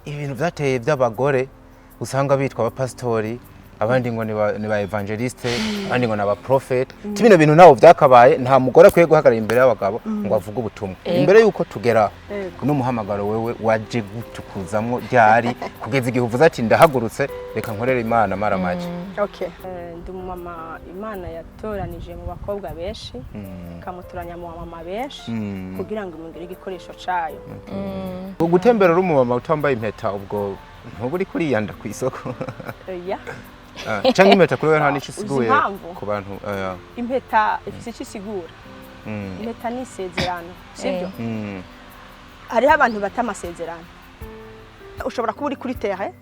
Ibintu vyateye by'abagore usanga bitwa abapasitori, abandi ngo ni ba évangéliste, abandi ngo ni abaprofete. Bino bintu ntaho vyakabaye, nta mugore akwiye guhagarara imbere y'abagabo ngo avuge ubutumwa. Imbere yuko tugera n'umuhamagaro, wewe waje gutukuzamwo ryari, kugeza igihe uvuze ati: "Ndahagurutse, reka nkorere Imana maramaje"? Okay. Ndi umumama Imana yatoranije mu bakobwa benshi, ikamutoranya mu bamama benshi kugira ngo imugire igikoresho cayo. Gutembera uri umumama utambaye impeta, ubwo ntuba uri kuriyanda ku isoko? Oya. Ah, canke impeta kuri wewe nta nico Uzi isiguye impamvu? ku bantu? Impeta ifise icyo isigura. Impeta ni isezerano, sibyo? Hariho abantu bata amasezerano. Ushobora kuba uri kuri terrain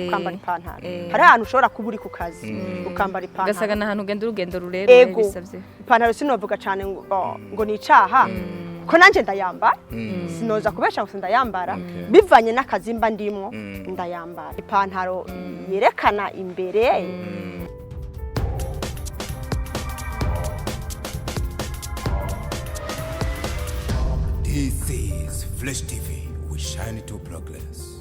ukambara ipantaro. Hari ahantu ushobora kuba uri ku kazi ukambara ugasanga ipantaro. ni ahantu ugenda urugendo rurerure. Ego. Bisabye. Ipantaro sinovuga cyane ngo oh, ngo ni icaha, ko nanjye ndayambara. Sinoza kubesha ngo ndayambara. Bivanye n'akazi mba ndimwo, ndayambara ipantaro yerekana imbere. This is Flash TV. We shine to progress.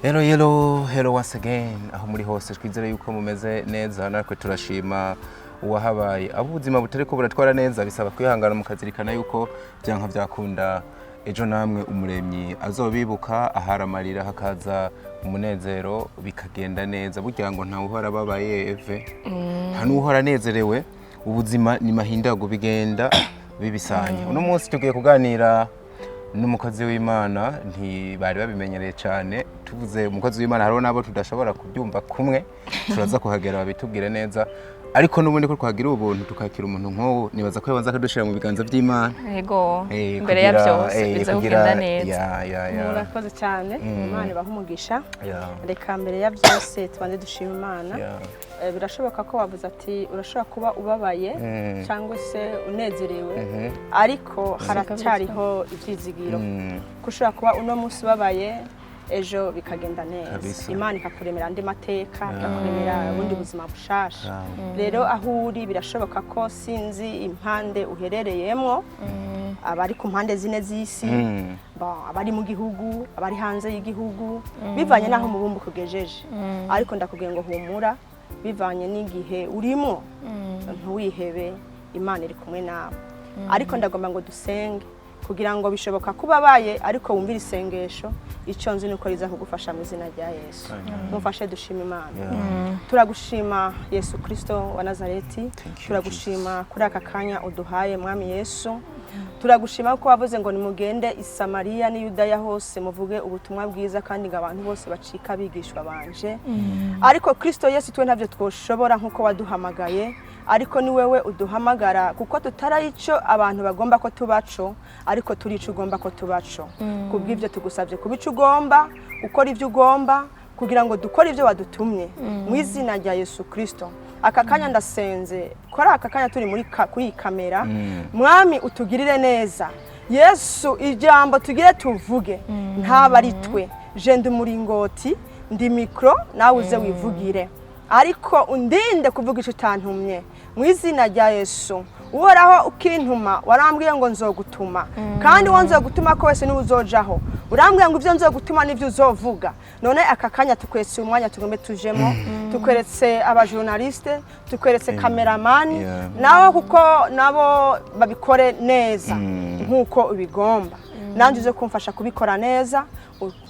Hello, hello, hello once again. Aho muri hose, twizere yuko mumeze neza, natwe turashima uwahabaye. Abo ubuzima butari ko buratwara neza, bisaba kwihangana mukazirikana yuko byanka byakunda ejo namwe Umuremyi azobibuka, ahara amarira hakaza umunezero, bikagenda neza. Burya ngo ntawe uhora ababaye eve, nta n'uhora anezerewe. Ubuzima ni mahindago, bigenda bibisanya. Uno munsi tugiye kuganira n'umukozi w'Imana. Ntibari babimenyereye cyane. Tuvuze umukozi w'Imana, hariho n'abo tudashobora kubyumva kumwe. Turaza kuhagera babitubwire neza, ariko n'ubundi ko twagira ubuntu tukakira umuntu nk'uwo, nibaza ko yabanza akadushyira mu biganza by'Imana. Yego, imbere ya byose biza kugenda neza. Ya. Murakoze cyane, Imana ibahe umugisha. Reka mbere ya byose tubanze dushima Imana. Birashoboka ko wavuze ati urashobora kuba ubabaye cyangwa se unezerewe, ariko haracyariho ibyizigiro ko ushobora kuba uno munsi ubabaye, ejo bikagenda neza. Imana ikakuremera andi mateka, ikakuremera ubundi buzima bushasha. Rero aho uri, birashoboka ko sinzi impande uherereyemo, abari ku mpande zine z'isi, bon, abari mu gihugu, abari hanze y'igihugu, bivanye n'aho umubumbe ukugejeje, ariko ndakubwiye ngo humura. Bivanye n'igihe urimo, ntuwihebe, Imana iri kumwe nawe. Ariko ndagomba ngo dusenge, kugira ngo bishoboka kuba abaye, ariko wumvire isengesho. Icyo nzi ni uko riza kugufasha mu izina rya Yesu. Mufashe dushima Imana. Turagushima Yesu Kirisito wa Nazareti. Thank you. Turagushima kuri aka kanya uduhaye, Mwami Yesu. Turagushima ko wavuze ngo nimugende i Samariya n'i Yudaya hose, muvuge ubutumwa bwiza, kandi ngo abantu bose bacika abigishwa banje. Ariko Kirisito Yesu, twe ntabyo twoshobora nk'uko waduhamagaye, ariko ni wewe uduhamagara, kuko tutari icyo abantu bagomba ko tubaco, ariko turi icyo ugomba ko tubaco. Kubw'ibyo tugusabye kuba icyo ugomba, gukora ibyo ugomba, kugira ngo dukore ibyo wadutumye, mu izina rya Yesu Kirisito. Aka kanya ndasenze, kuri aka kanya turi muri kuri iyi kamera, Mwami, utugirire neza. Yesu, ijambo tugire tuvuge ntaba ari twe. Je ndi umuringoti, ndi micro, nawe uze wivugire, ariko undinde kuvuga icyo utantumye, mu izina rya Yesu. Uhoraho, ukintuma warambwiye ngo nzogutuma, kandi uwo nzogutuma ko wese niwe uzojaho. Urambwiye ngo ibyo nzogutuma nibyo uzovuga. None aka kanya tukwetse umwanya tugombe tujemo, tukweretse abajournaliste, tukweretse cameraman nawe, kuko nabo babikore neza nk'uko ubigomba. Nanjye uze kumfasha kubikora neza,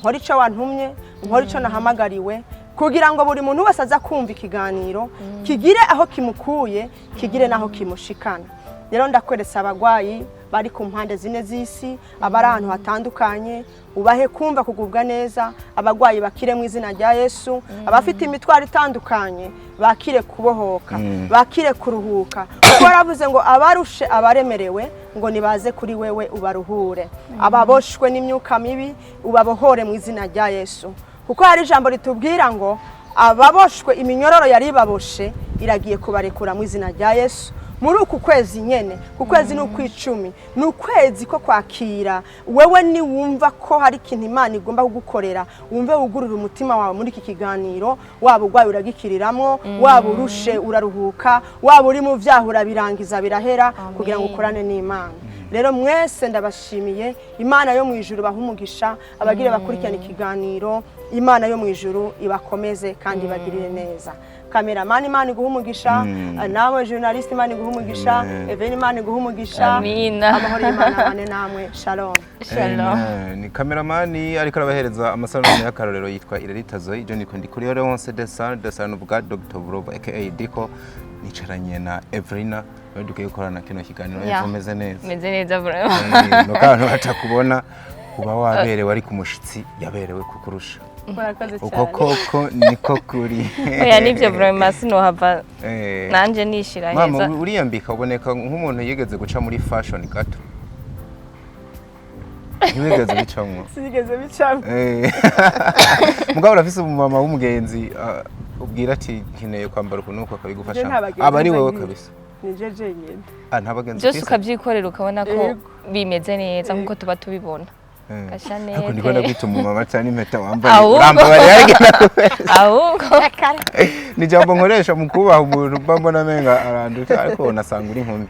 nkore icyo wantumye, nkore icyo nahamagariwe, kugira ngo buri muntu wese aza kumva ikiganiro kigire aho kimukuye, kigire n'aho kimushikana. Rero ndakweretse abagwayi bari ku mpande zine z'isi, abari ahantu hatandukanye, ubahe kumva kugubwa neza. Abagwayi bakire mu izina rya Yesu. Abafite imitwaro itandukanye bakire kubohoka, bakire kuruhuka, kuko waravuze ngo abarushe, abaremerewe, ngo nibaze kuri wewe ubaruhure. Ababoshwe n'imyuka mibi ubabohore mu izina rya Yesu, kuko hari ijambo ritubwira ngo ababoshwe iminyororo yari ibaboshe iragiye kubarekura mu izina rya Yesu. Muri uku kwezi nyene, ku kwezi ni ukw'icumi, ni ukwezi ko kwakira wewe. Niwumva ko hari ikintu Imana igomba kugukorera, wumve wugurura umutima wawe muri iki kiganiro. Waba urwaye uragikiriramwo, waba urushe uraruhuka, waba uri mu vyaha urabirangiza birahera, kugira ngo ukorane n'Imana. Rero mwese ndabashimiye. Imana yo mu ijuru baha umugisha. Abagira bakurikirana ikiganiro, Imana yo mu ijuru ibakomeze kandi ibagirire neza. Kameramani, Imana iguha umugisha. Nawe journaliste, Imana iguha umugisha. Amen. Even, Imana iguha umugisha. Amina. Amahoro y'Imana abane namwe. Shalom. Shalom. Amen. Ni kameramani ariko arabahereza amasanamu y'akarorero, yitwa Irarita Zoe. John Ndikuri Leonce Desan Desan uvuga Dr. Buroba aka Diko, nicaranye na Evelina, bari dukwiye gukorana kino kiganiro. Yeah. Eva, umeze neza? Meze neza vraiment. Nuko abantu batakubona uba waberewe, ariko umushitsi yaberewe kukurusha. Murakoze Uko cyane. koko niko kuri. Oya, nivyo vraiment, sinohava nanje nishira Mama, heza. uriyambika uboneka nk'umuntu yigeze guca muri fashion gato. Ntiwigeze ubicamwo? Sinigeze bicamo. Mugabo urafise umumama w'umugenzi, ubwira ati nkeneye kwambara uku nuku, akabigufasha? Je nta bagenzi Aba ari wowe ngira. kabisa? Ni je jenyine. Ah, nta bagenzi Byose ufise? ukabyikorera, ukabona ko Yego. bimeze neza nkuko tuba tubibona. Gashanete. Ariko ndiko ndakwita umumama cyane, impeta wambaye Ahubwo. urambabarira, ariko ndakubesha. Ahubwo. Ni ijambo nkoresha mu kubaha umuntu mba mbona amenga aranduta, ariko unasanga uri inkumi.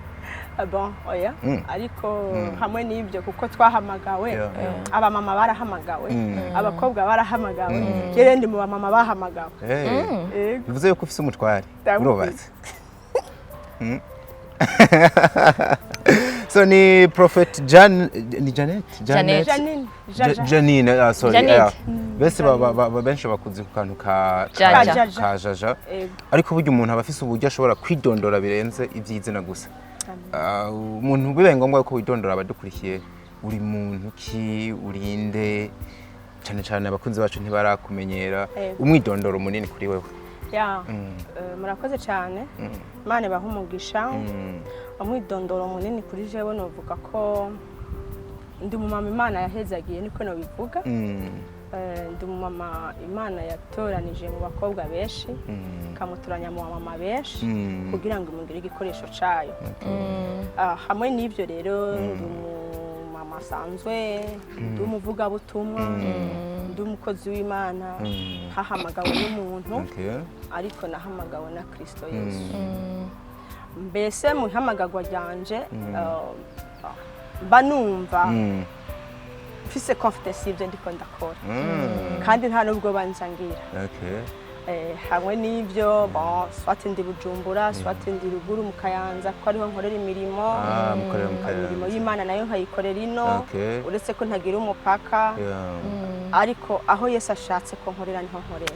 Ah, bon, oya. Ariko hamwe n'ibyo, kuko twahamagawe, abamama barahamagawe, abakobwa barahamagawe. Rero ndi mu bamama bahamagawe. Yego. Bivuze yuko ufise umutware? Ndamufise. Urubatse? So ni Prophet Jan, ni Janet? Janet. Janine. Jaja. Janine, ah, sorry. Janet. Yeah. Bese benshi bakunze ku kantu ka Jaja. ka Jaja. Yego. Ariko burya umuntu aba afise uburyo ashobora kwidondora birenze iby'izina gusa. Ah, umuntu bibaye ngombwa ko widondora abadukurikiye, uri muntu ki, urinde? Cyane cyane abakunzi bacu ntibarakumenyera. Yego. Umwidondoro munini kuri wewe. Ya, murakoze cyane. Imana ibahe umugisha. Umwidondoro munini kuri jewe, novuga ko ndi umumama Imana yahezagiye, niko nobivuga. Ndi umumama Imana yatoranije mu bakobwa benshi, ikamutoranya mu bamama benshi kugira ngo imugire igikoresho cayo. Ah, hamwe n'ibyo rero, ndi umumama asanzwe, ndi umuvugabutumwa, ndi umukozi w'Imana. Hahamagawe n'umuntu, ariko nahamagawe na Kristo Yesu. Mbese mu ihamagagwa ryanje, mba numva mfise confidence y'ibyo ndiko ndakora, kandi nta nubwo banzangira. Hamwe n'ibyo, bon, soit ndi Bujumbura, soit ndi ruguru mu Kayanza, kuko ariho nkorera imirimo. Ah, mukorera mu Imirimo Kayanza. y'Imana nayo nkayikorera ino, uretse ko ntagira umupaka, ariko aho Yesu ashatse ko nkorera niho nkorera.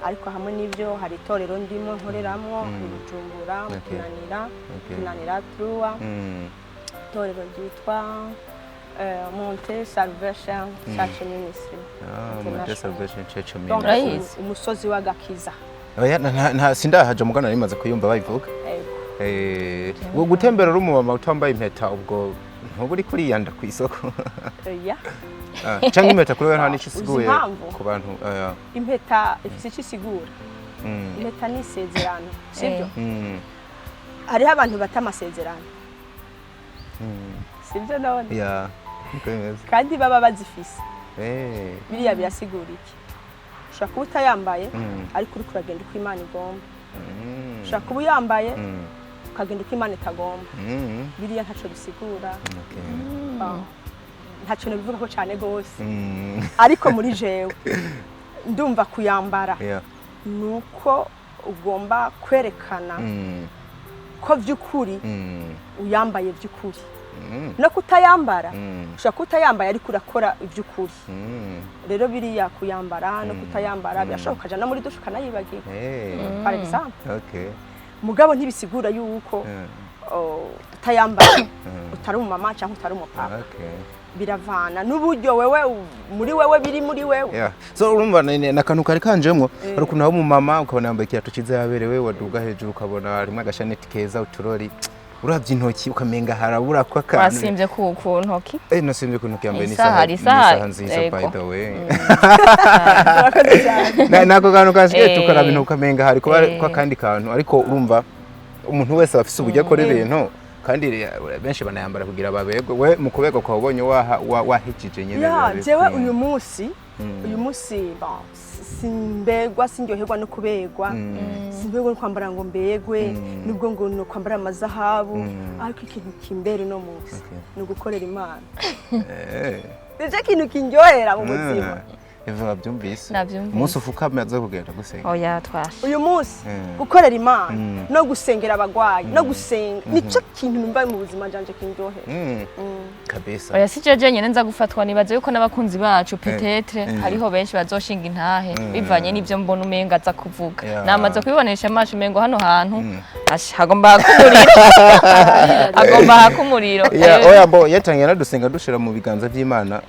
Ariko hamwe n'ibyo, hari itorero ndimo nkoreramo i Bujumbura mu Kinanira, Kinanira Truwa, itorero ryitwa Monte Salvation Church Ministry Ah, Monte International. Salvation Church Donc, Ministry. Urayizi? Umusozi w'agakiza. Oya, sindahaja, mugana narimaze kuyumva bayivuga. Yego. Wo gutembera uri umumama utambaye impeta, ubwo ntuba uri kuriyanda ku isoko? Oya. Ah, canke impeta kuri wewe nta nico Uzi isiguye impamvu? ku bantu? Impeta ifise icyo isigura. Impeta ni isezerano, sibyo? Hariho abantu bata amasezerano, sibyo none? Yeah, niko bimeze. Kandi baba bazifise. Biriya birasigura iki? Ushobora kuba utayambaye, ariko uriko uragenda uko Imana igomba. Ushobora kuba uyambaye, ukagenda uko Imana itagomba. Biriya ntaco bisigura. Ah, ntaco nobivuga ko cane gose, ariko muri jewe ndumva kuyambara nuko ugomba kwerekana ko vy'ukuri uyambaye vy'ukuri. No kutayambara, ushobora kuba utayambaye ariko urakora iby'ukuri. Rero biriya kuyambara no kutayambara birashoboka, ukaja no muri douche ukanayibagirwa, par exemple. Mugabo ntibisigura yuko oh, utayambaye utari umumama cyangwa utari umupapa. Biravana n'uburyo wewe muri wewe, biri muri wewe. Yeah. So urumva nakantu kari kanjemwo, hari ukuntu aho umumama ukabona yambaye ikirato cyiza yaberewe, waduga hejuru ukabona harimo agashaneti keza, uturori, uravye intoki ukamenga harabura ko akantu. Wasimvye ku ntoki. Nasimvye ku ntoki, yambaye Isaha, hari n'isaha isaha, nziza, by yego. the way. Murakoze cyane. Nako kantu kasigaye, tukaraba intoki ukamenga hari kuba ko akandi kantu, ariko urumva umuntu wese aba afise uburyo akora ibintu, kandi benshi banayambara kugira babegwe. We mu kubegwa kwawe ubonye wahejije nyene Ya, biba jewe bikwiye. uyu munsi Uyu munsi, bon, simbegwa, sindyoherwa no kubegwa, simbegwa no kwambara ngo mbegwe, nubwo ngo no kwambara amazahabu, ariko ikintu kimbera uno munsi ni ugukorera Imana. Nicyo kintu kindyohera mu buzima. Ivyo wabyumvise? Navyumvise. Umunsi ufukamye aza kugenda gusenga. Oya, twashe. Uyu munsi gukorera Imana no gusengera abagwayi no gusenga, nicyo kintu numva mu buzima bwanje kindyohera. Kabisa. Oya, si jeje nyene nza gufatwa, nibaza yuko n'abakunzi bacu peut-être hariho benshi bazoshinga intahe bivanye n'ivyo mbona umenga aza kuvuga. Namaze kubibonesha amaso, umengo hano hantu asha hagomba haka umuriro, hagomba haka umuriro. Yeah, oya, mbo yatangiye nadusenga dushira mu biganza by'Imana.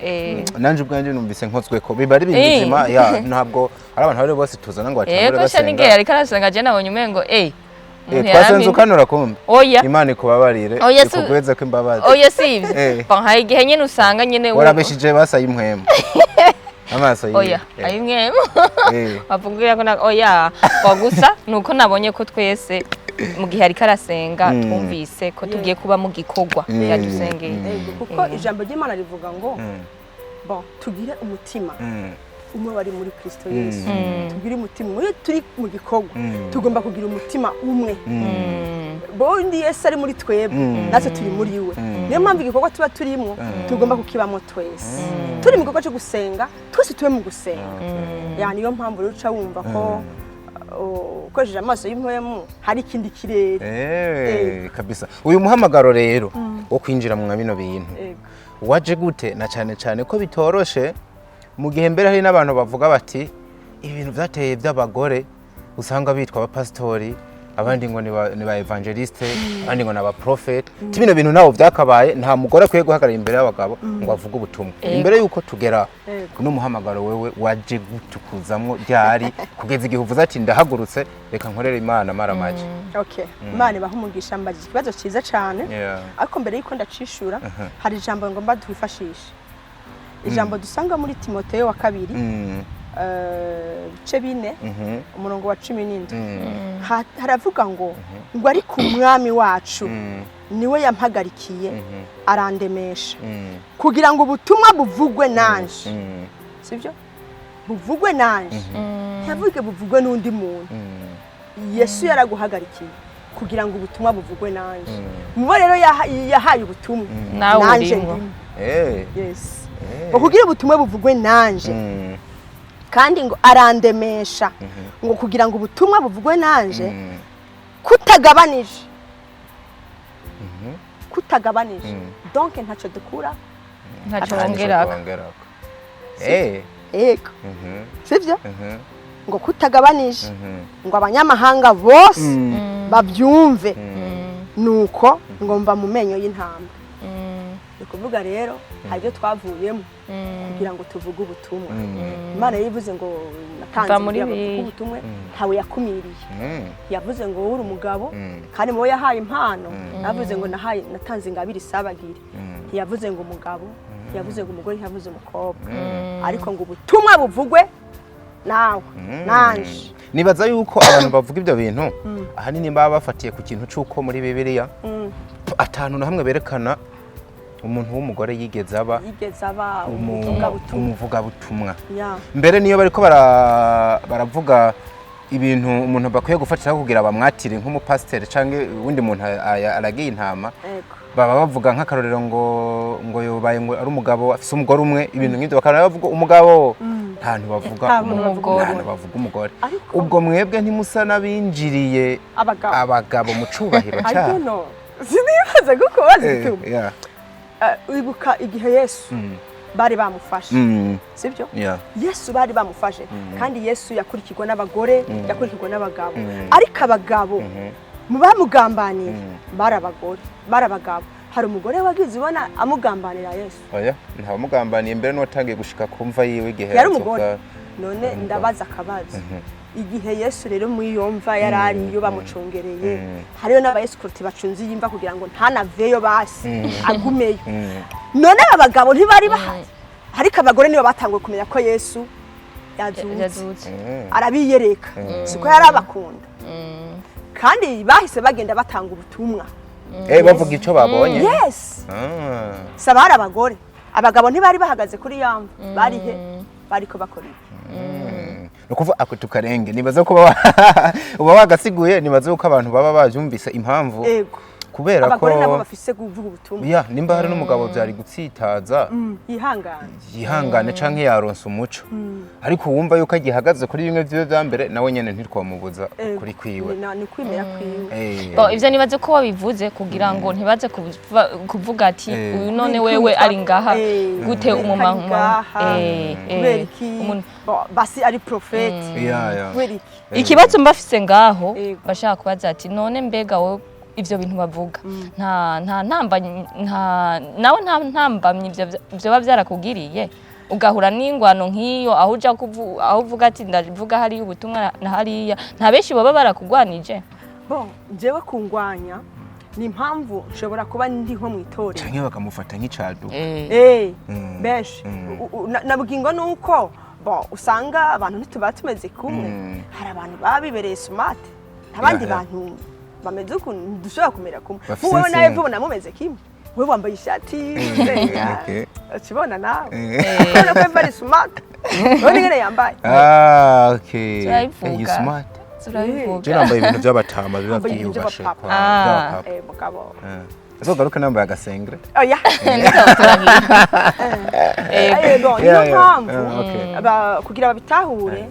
Nanje ubwanjye numvise nkozwe ko biba ari ibintu bizima. Ya, ntabwo ari abantu bari bose tuzana ngo batangure Yego sha, basenga. n'igihe yariko arasenga je nabonye umengo umuntu Twasenze ukanura kumbe. Oya. Imana ikubabarire, Oya, ikugweze ko imbabazi. Oya, si ivyo. Bon, hari igihe nyene usanga nyene Warabeshije basaye impwemu amaso yiwe. Oya, ari mwemu bavugira ko oya, kwa gusa nuko nabonye ko twese mu gihe ariko arasenga twumvise ko tugiye kuba mu gikorwa yadusengeye. Ego, kuko ijambo ry'Imana rivuga ngo bon, tugire umutima umwe wari muri Kristo Yesu. Tugire umutima umwe. Iyo turi mu gikorwa tugomba kugira umutima umwe. Bondi Yesu ari muri twebwe, natwe turi muri we. Niyo mpamvu igikorwa tuba turimo tugomba kukibamo twese. Turi mu gikorwa cyo gusenga, twese tube mu gusenga. Ya, niyo mpamvu rero uca wumva ko ukoresheje amaso y'impwemu hari ikindi kirere. Kabisa. Uyu muhamagaro rero wo kwinjira mu bino bintu waje gute, na cyane cyane ko bitoroshe mu gihe mbere hari n'abantu bavuga bati ibintu byateye by'abagore usanga bitwa abapasitori, abandi ngo ni ba évangéliste, abandi ngo ni abaprofete? Ti bino bintu ntaho byakabaye, nta mugore akwiye guhagarara imbere y'abagabo ngo avuge ubutumwa. Imbere y'uko tugera kuno muhamagaro, wewe waje gutukuzamwo ryari, kugeza igihe uvuze ati ndahagurutse, reka nkorere Imana maramaje? Okay, Imana ibahe umugisha, mbajije ikibazo cyiza cyane. Ariko mbere y'uko ndacishura, hari ijambo ngomba twifashishe, ijambo dusanga muri Timoteyo wa kabiri, ibice 4, umurongo wa 17. Haravuga ngo ariko Umwami wacu niwe yampagarikiye, arandemesha kugira ngo ubutumwa buvugwe nanje. Sibyo? Buvugwe nanje, ntiyavuge buvugwe n'undi muntu. Yesu yaraguhagarikiye kugira ngo ubutumwa buvugwe nanje. Mubo rero yahaye ubutumwa, Nawe nanje urimwo. ndimo. Yes. Ngo kugira ubutumwa buvugwe nanje, kandi ngo arandemesha ngo kugira ngo ubutumwa buvugwe nanje kutagabanije, kutagabanije. Donc ntacyo dukura. Ntacyo Nta nico wongerako. twongerako. Yego. Sibyo? Ngo kutagabanije, ngo abanyamahanga bose babyumve. Nuko ngo mva mu menyo y'intambwe. Ni ukuvuga rero hari ibyo twavuyemo kugira ngo tuvuge ubutumwa. Imana yari ivuze ngo natanze Va muri kugira ngo tuvuge biriya. ubutumwa, ntawe yakumiriye. Yavuze ngo wowe uri umugabo, kandi mu bo yahaye impano yavuze ngo nahaye, natanze ingabire isabagire. Ntiyavuze ngo umugabo, ntiyavuze ngo umugore, ntiyavuze umukobwa, ariko ngo ubutumwa buvugwe nawe, nanje. Nibaza yuko abantu bavuga ibyo bintu ahanini baba bafatiye ku kintu c'uko muri Bibiliya atanu na hamwe berekana umuntu w'umugore yigeze aba yigeze aba umuvugabutumwa. Umuvugabutumwa. Ya. Mbere niyo bariko baravuga ibintu umuntu bakwiye gufatiraho kugira bamwatire nk'umupasiteri canke uwundi muntu aragiye intama, baba bavuga nk'akarorero ngo yobaye ngo ari umugabo afise umugore umwe, ibintu nk'ibyo, bakaba bavuga umugabo, nta hantu bavuga Nta muntu bavuga nta hantu bavuga umugore. Ariko Ubwo mwebwe ntimusa n'abinjiriye abagabo abagabo mu cubahiro I cyabo? don't know, sinibaza kukubaza igituma. Wibuka igihe Yesu bari bamufashe, sibyo? Yeah. Yesu bari bamufashe, kandi Yesu yakurikirwa n'abagore, yakurikirwa n'abagabo, ariko abagabo mu bamugambaniye bari abagore, bari abagabo. Hari umugore wagize ubona amugambanira Yesu? Oya, ntawamugambaniye, mbere n'uwatangiye gushika ku mva yiwe igihe Yari umugore. yazuka. None ndabaza akabazo: igihe Yesu rero muri iyo mva yari ariyo bamucungereye, hariyo n'abayesukuroti bacunze iyi mva kugira ngo ntanaveyo, basi agumeyo. None aba bagabo ntibari bahari? Ariko abagore nibo batanguye kumenya ko Yesu yazutse. Yazutse. Arabiyereka, siko yari abakunda, kandi bahise bagenda batanga ubutumwa. Bavuga icyo babonye. Yes. Ah. Si abari abagore, abagabo ntibari bahagaze kuri ya mva, bari he? Bariko bakora ibi. Ni ukuvuga ako tukarenge, nibaza ko uba wagasiguye, nibaza ko abantu baba bavyumvise impamvu. Ego. Kubera ko Abagore nabo bafise kuvuga ubutumwa. Ya, nimba hari n'umugabo byari gutsitaza, Yihangane. Yihangane canke yaronse umuco, ariko wumva yuko agihagaze kuri bimwe vyiwe vya mbere, nawe nyene ntitwamubuza kuri kwiwe. Ni kwimera kwiwe. Bon, ivyo nibaze ko wabivuze kugira ngo ntibaze kuvuga ati uyu none wewe ari ngaha gute, Kubera iki ari umumama ngaha? Kubera iki? Bon, basi ari prophète. Ya. Kubera iki? Ikibazo mbafise ngaho, bashaka kubaza ati none mbega wowe ivyo bintu bavuga, nta ntamba, nta nawe nta ntambamyi ivyo vyoba vyarakugiriye, ugahura n'ingwano nk'iyo, aho uja aho uvuga ati ndavuga hariya ubutumwa na hariya, nta benshi baba barakugwanije? Bon, jewe kungwanya ni impamvu nshobora kuba ndi nko mu itorero Canke bakamufata nk'icaduka. Benshi. Nabugingo nuko bon, usanga abantu ntituba tumeze kumwe. Hari abantu baba bibereye smart, abandi bantu bameze ukuntu ntidushobora kumera kumwe. Bafise Nk'uwewe nawe insinga. vubona mumeze kimwe, wewe wambaye ishati, ukibona nawe ubona ko Eva ari smart, wowe n'ingene yambaye. Ah, okay. Turabivuga. You smart. Turabivuga. Je nambaye ibintu by'abatama biba Wambaye ibintu byiyubashe by'abapapa. kwa Ah. by'abapapa. Mugabo. Azogaruke nambaye agasengre. Oya. Bon, niyo mpamvu kugira babitahure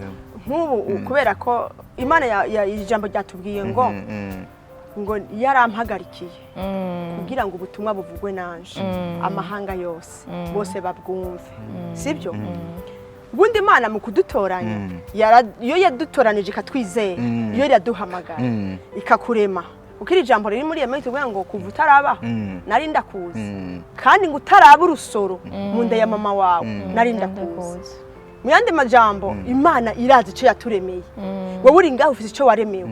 nk'ubu, kubera ko Imana ijambo ryatubwiye ngo ngo yarampagarikiye kugira ngo ubutumwa buvugwe nanje amahanga yose bose babwumve, sibyo? Ubundi Imana mu kudutoranya, iyo yadutoranije ikatwizera, iyo iraduhamagara, ikakurema, kuko iri jambo riri muri iyo tuvuga ngo kuva utarabaho nari ndakuzi, kandi ngo utaraba urusoro mu nda ya mama wawe nari ndakuzi. Mu yandi majambo, Imana irazi icyo yaturemeye. Wowe uri ngaho ufite icyo waremewe.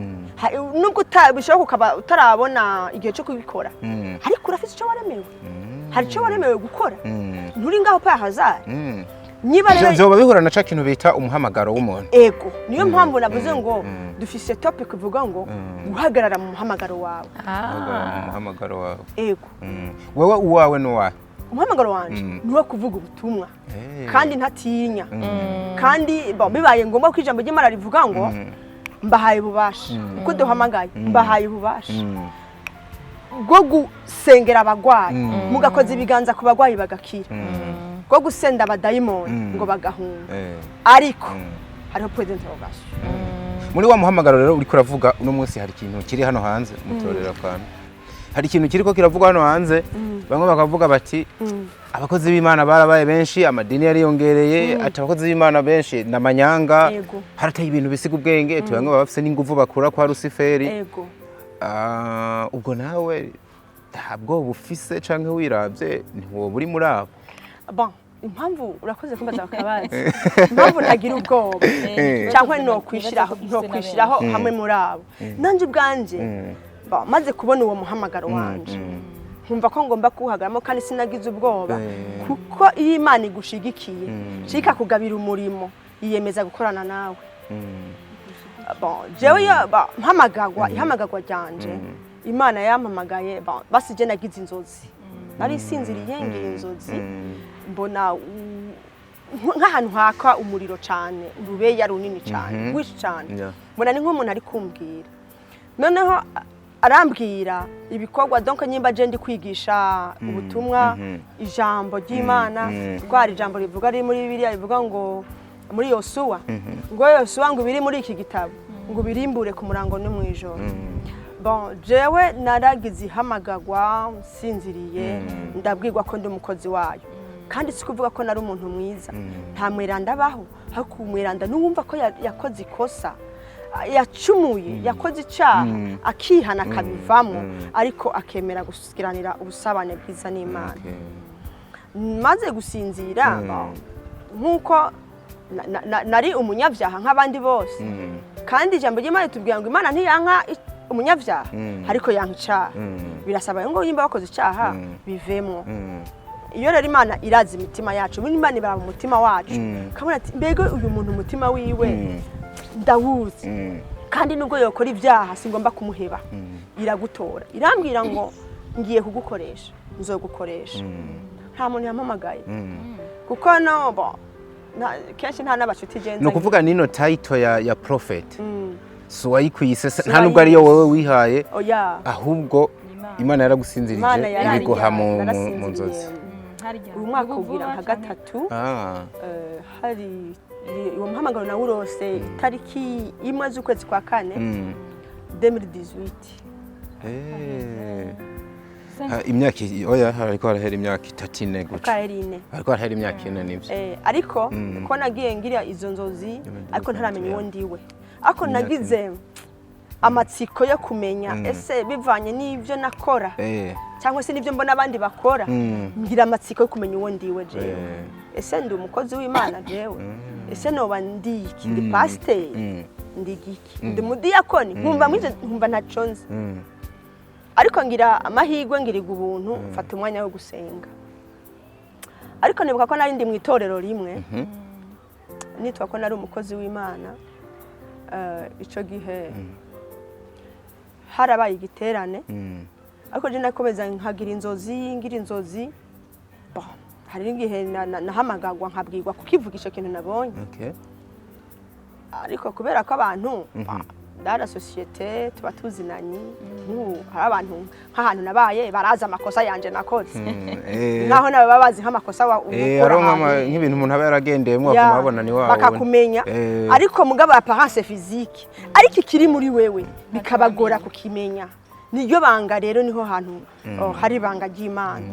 Nubwo bishoboka ukaba utarabona igihe cyo kubikora, ariko urafite icyo waremewe, hari icyo waremewe gukora. Nturi ngaho par hasard. Niba Ivyo rero vyoba bihura na ca kintu bita umuhamagaro w'umuntu. Ego, niyo mpamvu navuze ngo dufise topic ivuga ngo guhagarara mu muhamagaro wawe. Guhagarara mu muhamagaro wawe. Ego. Wewe uwawe n'uwawe? Umuhamagaro wanje ni uwo kuvuga ubutumwa kandi ntatinya, kandi bon, bibaye ngombwa ko ijambo ry'Imana rivuga ngo mbahaye ububasha, uko duhamagaye, mbahaye ububasha bwo gusengera abagwayi, mugakoza ibiganza ku bagwayi bagakira, bwo gusenda abadayimoni ngo bagahunga. Ariko hariho point d'interrogation. Muri wa muhamagaro rero uriko uravuga uno munsi, hari ikintu kiri hano hanze, mutorera akantu, hari ikintu kiriko kiravugwa hano hanze. Bamwe bakavuga bati abakozi b'Imana barabaye benshi, amadini yariyongereye, ati abakozi b'Imana benshi ni amanyanga, harateye ibintu bisiga ubwenge, ati bamwe baba bafise n'inguvu bakura kwa Rusiferi. Ah, ubwo nawe ntabwo bufise canke wirabye ntiwoba uri muri abo? Bon, impamvu urakoze kumbaza bakabazi, impamvu ntagira ubwoba cyangwa no kwishiraho hamwe muri abo, nanjye ubwanje, bon, maze kubona uwo muhamagaro wanje, nkumva ko ngomba kuwuhagaramo kandi sinagize ubwoba, kuko iyo Imana igushigikiye ikakugabira umurimo, yiyemeza gukorana nawe. Bon, jewe iyo mpamagagwa, ihamagagwa ryanje, Imana yampamagaye, bon, basi je nagize inzozi, nari sinziriye ngira inzozi, mbona nk'ahantu haka umuriro cyane, urubeya runini cyane, rwinshi cyane. Mbona ni nk'umuntu ari kumbwira, noneho arambwira ibikorwa, donc nyimba je ndi kwigisha ubutumwa, ijambo ry'Imana, rwari ijambo rivuga riri muri Bibiliya rivuga ngo muri Yosuwa, ngo Yosuwa ngo ibiri muri iki gitabo ngo birimbure ku murango no mu ijoro. Bon, jewe naragize ihamagagwa nsinziriye, ndabwirwa ko ndi umukozi wayo, kandi si kuvuga ko nari umuntu mwiza. Nta mweranda abaho, ariko umweranda n'uwumva ko yakoze ikosa, yacumuye, yakoze icyaha, akihana, akabivamo, ariko akemera gusigiranira ubusabane bwiza n'Imana. Maze gusinzira, bon, nk'uko nari umunyabyaha nk'abandi bose, kandi ijambo ry'Imana ritubwira ngo Imana ntiyanka umunyabyaha, ariko yanka icyaha. Birasaba ngo nimba wakoze icyaha, bivemo. Iyo rero Imana irazi imitima yacu, ubundi Imana ibara mu mutima wacu, kabona ati mbega uyu muntu umutima wiwe ndawuzi, kandi nubwo yokora ibyaha singomba kumuheba. Iragutora, irambwira ngo ngiye kugukoresha, nzogukoresha. Nta muntu yampamagaye, kuko no bon, Kenshi nta n'abacuti genza. Ni ukuvuga nino title ya prophet si uwayikwise se, nta nubwo ariyo wowe wihaye, Oya. ahubwo Imana yaragusinzirije, Imana ibiguha mu narasinziriye. nzozi. Uyu mwaka ugira nka gatatu. Hari uwo muhamagaro nawurose itariki 1 z'ukwezi kwa kane 2018. Imyaka oya, hariko harahera imyaka 3, 4 gutyo. Akahera 4. Hariko harahera imyaka 4, nivyo. Ariko ko nagiye ngira izo nzozi, ariko ntaramenya uwo ndiwe, ariko Imyaka nagize amatsiko yo kumenya ese bivanye n'ibyo nakora cyangwa se n'ibyo mbona abandi bakora, ngira amatsiko yo kumenya uwo ndiwe jewe. Ese ndi umukozi w'Imana jewe? Ese noba ndi iki? Ndi pasiteri? Ndi igiki? Ndi umudiyakoni? Nkumva mwize, nkumva ntaco nzi. Ariko ngira amahirwe, ngiriga ubuntu, mfata umwanya wo gusenga. Ariko nibuka ko nari ndi mu itorero rimwe, nitwa ko nari umukozi w'Imana. Ico gihe harabaye igiterane, ariko je nakomeza nkagira inzozi, ngira inzozi. Bon, hari n'igihe nahamagagwa nkabwirwa kukivuga ico kintu nabonye. Ariko kubera ko abantu dans la société tuba tuzinanye, nk'ubu hari abantu nk'ahantu nabaye barazi amakosa yanje nakoze, nkaho nawe baba bazi nk'amakosa ukora hariho ahantu. Nk'ibintu umuntu aba yaragendeyemo, Ya, bakuma babona ni wa wundi. Bakakumenya. Ariko mugabo apparence physique, ariko ikiri muri wewe bikabagora kukimenya. Niryo banga rero, niho hantu oh, hari ibanga ry'Imana.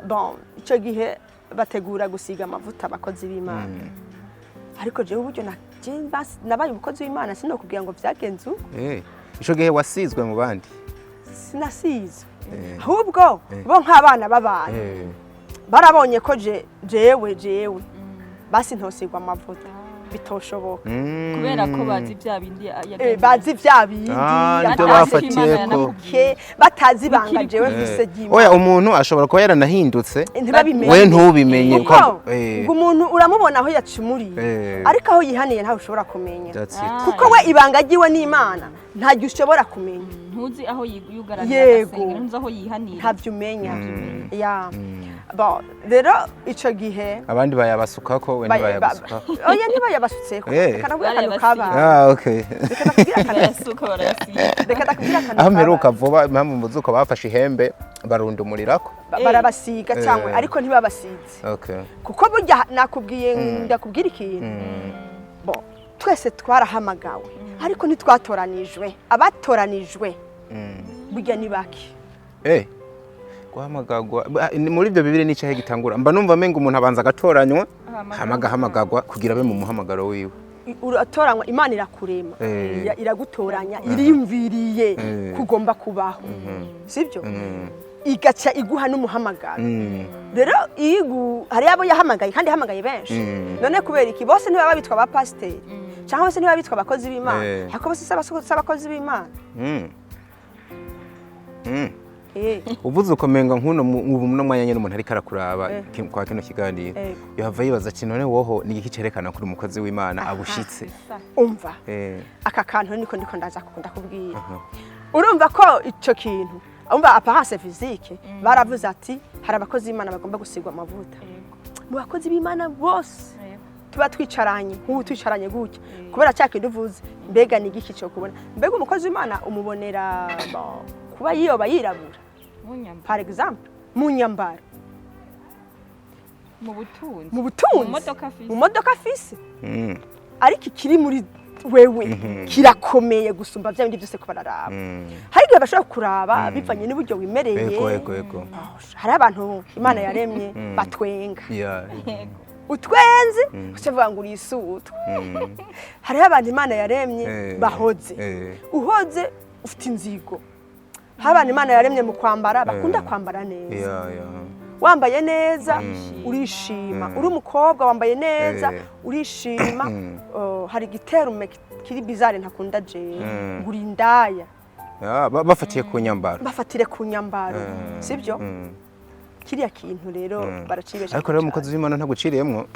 Bon, icyo gihe bategura gusiga amavuta abakozi b'Imana, ariko jewe uburyo nabaye umukozi w'Imana sinokubwira ngo byagenze uko. Ico gihe wasizwe mu bandi? Sinasizwe, ahubwo bo nk'abana b'abantu barabonye ko jewe basi ntosigwa amavuta, bitoshoboka. Kubera ko bazi bya bindi yagenze. Bazi vya bindi. Ah, nibyo batazi bafatiyeko. Ke batazi ibanga Bikiri jewe mfise ry'Imana. Oya, umuntu ashobora kuba yaranahindutse, Ntibabimenye. we ntubimenye. Kuko ngo umuntu uramubona aho yacumuriye, ariko aho yihaniye ntawe ushobora kumenya. That's it. Kuko we ibanga ryiwe n'Imana ntaryo ushobora kumenya. Ntuzi aho yugaranira agasengero, ntuzi aho yihanira. Ntabyo umenya ya. Bon, rero ico gihe Abandi bayabasukako, we ntibayagusukako. Oya, ntibayabasutseko. Reka nakubwira akantu Barayabasiga. kabaye. Ah, okay. Reka ndakubwira akantu. Barayasuka, barayasiga. Reka ndakubwira akantu Aho mperuka kabaye. vuba, impamvu mvuze uko, bafashe ihembe barundumurirako. Barabasiga cyangwa ariko ntibabasize, kuko burya nakubwiye, ndakubwira ikintu. Bon, twese twarahamagawe, ariko ntitwatoranijwe. Abatoranijwe burya ni bake. Guhamagagwa ni muri ibyo bibiri n'icahe gitangura? Mba numva menga umuntu abanza agatoranywa, hama agahamagagwa kugira abe mu muhamagaro wiwe. Uratoranywa, Imana irakurema, iragutoranya, iriyumviriye kugomba kubaho, sibyo? Igaca iguha n'umuhamagaro. Rero iyo hari abo yahamagaye, kandi yahamagaye benshi. None kubera iki bose ntibaba bitwa abapasiteri, cyangwa bose ntibaba bitwa abakozi b'Imana? Ariko bose si abakozi b'Imana. Uvuze ukomenga nk'uno ubu muno mwanya nyene umuntu ariko arakuraba kwa kino kiganiro, yohava yibaza ati: "None woho ni igiki cerekana kuri umukozi w'Imana abushitse?" Umva, aka kantu niko ndiko ndaza ndakubwira. Urumva ko ico kintu, umva, apparence physique, baravuze ati hari abakozi b'Imana bagomba gusigwa amavuta. Mu bakozi b'Imana bose tuba twicaranye, nk'ubu twicaranye gutya, kubera cya kintu uvuze, mbega ni igiki cyo kubona? Mbega umukozi w'Imana umubonera, bon, kuba yiyoba yirabura, par exemple mu nyambaro, Mu butunzi. Mu butunzi. Mu modoka afise. Mu modoka afise. Ariko ikiri muri wewe kirakomeye gusumba bya bindi byose ko bararaba. Hari igihe bashobora kuraba bivanye n'uburyo wimereye. Ego ego ego Oh, hari abantu Imana yaremye batwenga, utwenze ucavuga ngo urisutwa. Hariho abantu Imana yaremye bahoze, uhoze ufite inzigo. Hari abantu Imana yaremye mu kwambara, bakunda kwambara neza. Wambaye neza urishima, uri umukobwa wambaye neza urishima. Oh, hari igiterume kiri bizarre ntakunda jewe, ngo uri indaya. Ah, bafatiye ku nyambaro. Bafatire ku nyambaro, sibyo? Kiriya kintu rero baracibesha Ariko rero cane. umukozi w'Imana ntaguciriyemwo.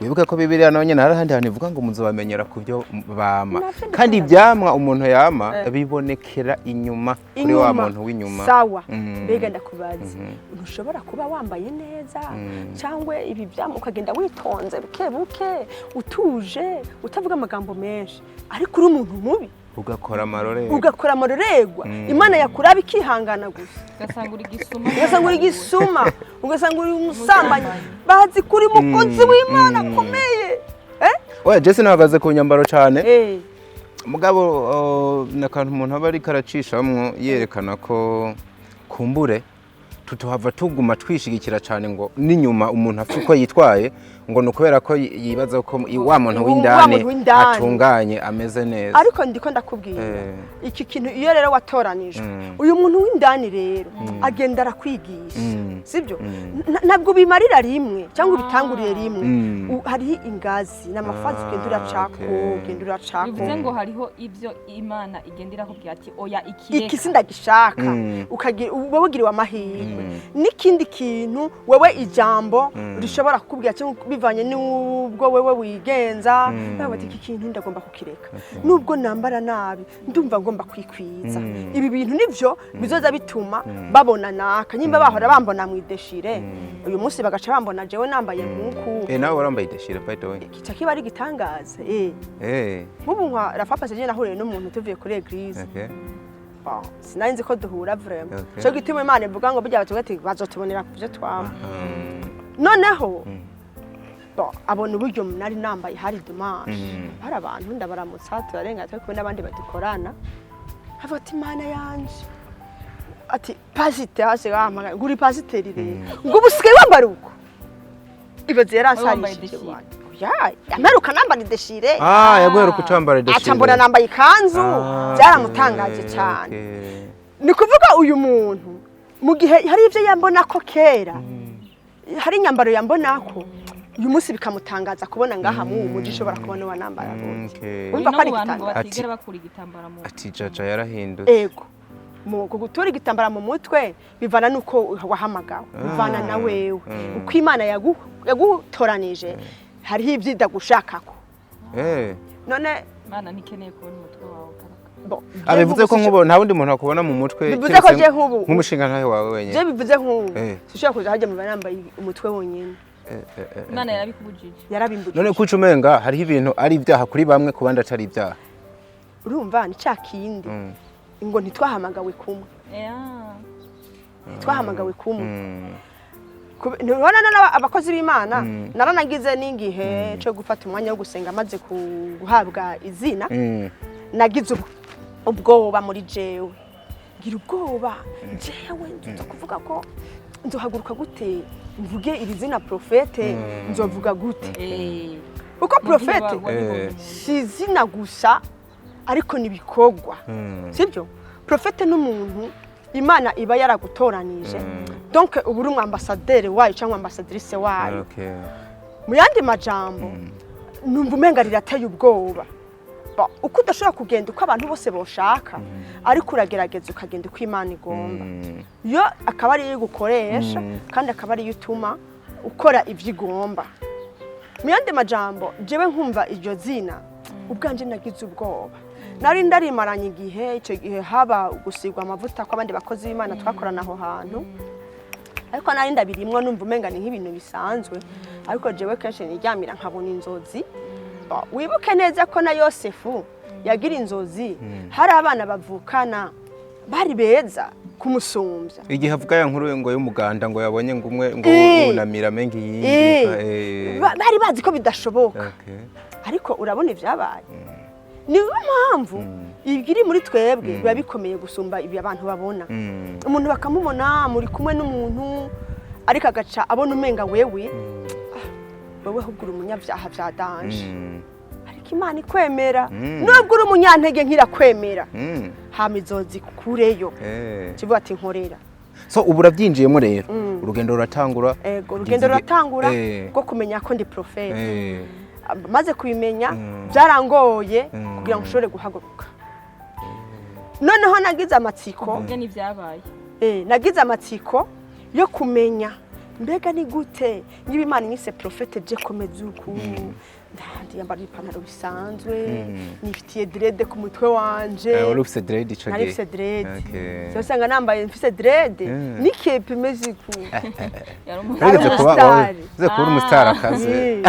Wibuke ko Bibiliya nayo nyene hari ahandi hantu ivuga ngo muzobamenyera ku byo bama. Navyo Kandi ndiko. ivyamwa umuntu yama bibonekera inyuma kuri wa Inyuma. muntu w'inyuma. Sawa. Mbega ndakubaza, ntushobora kuba wambaye neza cyangwa ibi byamwa, ukagenda witonze buke buke, utuje, utavuga amagambo menshi, ariko uri umuntu mubi? Ugakora amarorerwa. Ugakora amarorerwa, Imana yakuraba ikihangana gusa. Ugasanga uri gisuma. Ugasanga uri gisuma, ugasanga uri umusambanyi, bazi ko uri mukozi w'Imana akomeye, eh? Oya, Jesse, nahagaze ku nyambaro cane. Mugabo ni akantu umuntu aba ariko aracishamwo yerekana ko kumbure tutohava tuguma twishigikira cyane ngo n'inyuma umuntu afite uko yitwaye, ngo ni ukubera ko yibaza ko wa muntu Wa w'indani muntu w'indani. atunganye, ameze neza. Ariko ndiko ndakubwira, iki kintu iyo rero watoranijwe, uyu muntu w'indani rero agenda arakwigisha, sibyo? Ntabwo bimarira rimwe cyangwa ubitanguriye rimwe. Hariho ingazi n'ama phases, ugenda uracako, ugenda uracako. Bivuze ngo hariho ibyo Imana igenda irakubwira ati: "Oya, ikireka." Iki sindagishaka. Ukagira wowe ugiriwe amahirwe n'ikindi kintu, wewe ijambo rishobora kukubwira cyangwa bivanye n'ubwo wewe wigenza, nawe ati: "Iki kintu ndagomba kukireka, nubwo nambara nabi ndumva ngomba kwikwiza." Ibi bintu nivyo bizoza bituma babona naka nyimba bahora bambona mu i déchiré, uyu munsi bagaca bambona jewe nambaye nk'uku. Nawe warambaye i déchiré, by the way? Kica kiba ari igitangaza. Nk'ubu nka rafa passé nahuriye n'umuntu tuvuye kuri église. Bon, sinari nzi ko duhura vraiment. Cyo gituma Imana ivuga ngo burya batuvuga ati bazotubonera ku byo twama. Noneho bon, abona uburyo nari nambaye, hari dimanche, hari abantu, ndabaramutsa, turarenga, turi kumwe n'abandi badukorana, avuga ati: "Imana yanje," ati: "Pasiteri hasi wahamagaye ngo uri pasiteri rero, ngo ubu usigaye wambara uko?" Ibaze. Wari wambaye Yaransarishije. déchiré. Bwana. Oya, yameruka nambara i déchiré. Ah, yaguheruka ucambara i déchiré. Aca mbona nambaye ikanzu. Byaramutangaje cyane. Ni ukuvuga uyu muntu mu gihe hari ibyo yambona ko kera, hari inyambaro yambona ko uyu munsi bikamutangaza kubona ngaha mu muji ushobora kubona wanambara gutya. Uri Urumva no ko ari mu bantu ngo igitanda. batigera bakura igitambara mu Ati jaja yarahindutse. Ego, mu gutura igitambara mu mutwe bivana n'uko wahamagawe, bivana na wewe uko Imana yagutoranije, hariho ibyo idagushakako. None Imana ntikeneye kubona umutwe wawe ugaruka. Bo, Ah, bivuze ko nk'ubu nta wundi muntu akubona mu mutwe Bivuze ko keretse je nk'ubu- nk'umushingantahe wawe wenyine. Je bivuze nk'ubu sinshobora kuza hajya mu nambaye umutwe wonyine. Imana yarabikubujije. Yarabimbujije. None kuca umenga hariho ibintu ari ibyaha kuri bamwe, ku bandi atari ibyaha? Urumva ni cya kindi ngo ntitwahamagawe kumwe. Ntitwahamagawe kumwe. Ntubona abakozi b'Imana, naranagize n'ingihe cyo gufata umwanya wo gusenga maze guhabwa izina. Nagize ubwoba muri jewe, ngira ubwoba jewe nzoza kuvuga ko nzohaguruka gute mvuge iri zina prophète, nzovuga gute? Kuko prophète si izina gusa, ariko ni ibikorwa, sibyo? Prophète n'umuntu Imana iba yaragutoranije, donc uba uri umwambasaderi wayo cyangwa ambassadrice wayo. Mu yandi majambo, numva umenga rirateye ubwoba. Uko udashobora kugenda uko abantu bose boshaka, ariko uragerageza ukagenda uko Imana igomba, yo akaba ariyo igukoresha, kandi akaba ariyo ituma ukora ibyo igomba. Mu yandi majambo, jewe nkumva iryo zina ubwanje nagize ubwoba. Nari ndarimaranye igihe, icyo gihe haba gusigwa amavuta kw'abandi bakozi b'Imana twakorana aho hantu, ariko nari ndabirimwo numva umenga ni nk'ibintu bisanzwe. Ariko jewe kenshi niryamira nkabona inzozi. Wibuke neza ko na Yosefu yagira inzozi, hari abana bavukana bari beza kumusumbya. Igihe avuga ya nkuru ngo y'umuganda, ngo yabonye ngo umwe ngo wunamira amenga iyindi. Bari bazi ko bidashoboka. Ariko urabona ibyabaye. Niyo mpamvu ibiri muri twebwe biba bikomeye gusumba ibi abantu babona. Umuntu bakamubona muri kumwe n'umuntu, ariko agaca abona umenga wewe, wewe ahubwo uri umunyabyaha bya danger. Ariko Imana ikwemera nubwo uri umunyantege nk'irakwemera, hama izozikureyo, kivuga ati: "Nkorera." So ubu urabyinjiyemo rero, urugendo ruratangura. Ego, urugendo ruratangura rwo kumenya ko ndi prophète. Maze kubimenya, byarangoye kugira ngo nshobore guhaguruka. Noneho nagize amatsiko. Uvuge n'ibyabaye. Nagize amatsiko yo kumenya. Mbega ni gute niba Imana inyise prophète, je komeza uku, ndiyambara ipantaro bisanzwe, nifitiye dread ku mutwe wanje. Wari ufise dread ico Nari gihe? mfise dread. Usanga nambaye, mfise dread n'iképi imeze uku. Wigeze kuba Umustar. wigeze kuba uri umustar akaze.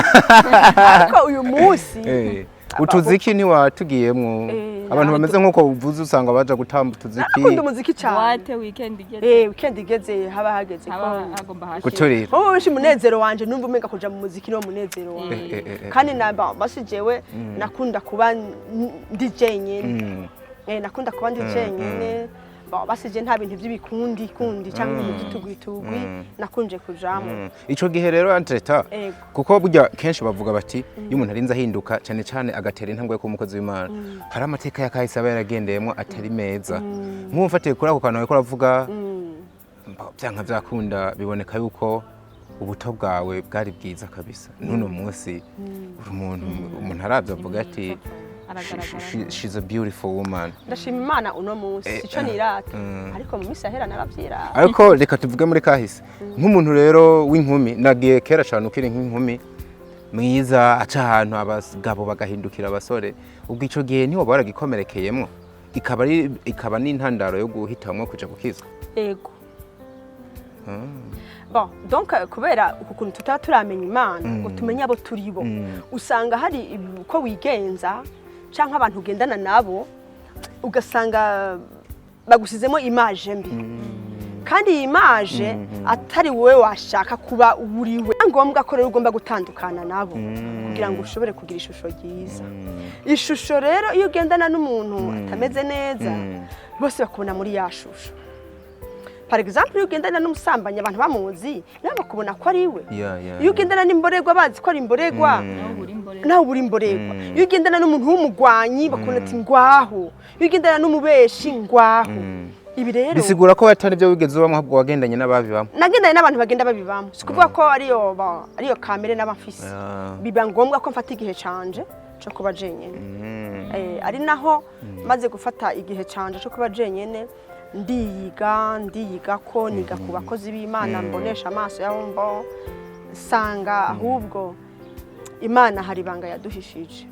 Ariko uyu munsi Utuziki ntiwatugiyemwo? Abantu bameze nk'uko uvuze usanga baja gutamba utuziki. Nakunda umuziki cyane. Boîte weekend igeze. Weekend igeze haba hageze ko haba hagomba hashira. Guturira. Wowe benshi umunezero wanje numva umenga kuja mu muziki niwo munezero wanje. Kandi naba basi jewe nakunda kuba ndi jenyene. Nakunda kuba ndi jenyene. Basi je nta bintu by'ibikundi kundi cyangwa ibintu by'utugwitugwi nakunje kujamo. Ico gihe rero entreta, Ego. kuko burya kenshi bavuga bati iyo umuntu arinze ahinduka, cyane cyane agatera intambwe yo kuba umukozi w'Imana, hari amateka yakahise aba yaragendeyemo atari meza. Nk'ubu mfatiye kuri ako kantu wariko uravuga, byanka byakunda biboneka yuko ubuto bwawe bwari bwiza kabisa. N'uno munsi uri umuntu, umuntu aravye avuga ati Aragaragara. She's a beautiful woman." Ndashima Imana uno munsi, sico nirata, ariko mu minsi yahera naravyirata. Ariko reka tuvuge muri kahise, nk'umuntu rero w'inkumi, nagiye kera cyane ukiri nk'inkumi mwiza aca ahantu abagabo bagahindukira abasore, ubwo ico gihe niho baragikomerekeyemo, ikaba n'intandaro yo guhitamwo kuja gukizwa? Ego. Bon, donc kubera uku kuntu tutaba turamenya Imana ngo tumenye abo turi bo, usanga hari uko wigenza canke abantu ugendana nabo, ugasanga bagusizemo image mbi, kandi iyi image atari wowe washaka kuba uriwe. Ni ngombwa ko rero ugomba gutandukana nabo kugira ngo ushobore kugira ishusho ryiza. Ishusho rero, iyo ugendana n'umuntu atameze neza, bose bakubona muri ya shusho. Par exemple, iyo ugendana n'umusambanyi abantu bamuzi, nawe bakubona ko ari we. Iyo ugendana n'imborerwa bazi ko ari imborerwa, Nawe uri imborerwa. Nawe uri imborerwa. Iyo ugendana n'umuntu w'umugwanyi bakubona ati ngwaho. Iyo ugendana n'umubeshi, ngwaho. Ibi rero Bisigura ko atari byo wigeze ubamwo, ahubwo wagendanye n'ababibamwo. Nagendanye n'abantu bagenda babibamo. Si ukuvuga ko ariyo ariyo kamere n'abamfise. Biba ngombwa ko mfata igihe canje co kuba jenyene. Ari naho maze gufata igihe canje co kuba jenyene, ndiyiga, ndiyiga ko niga ku bakozi b'Imana, mbonesha amaso yabo, mbo nsanga ahubwo Imana hari ibanga yaduhishije.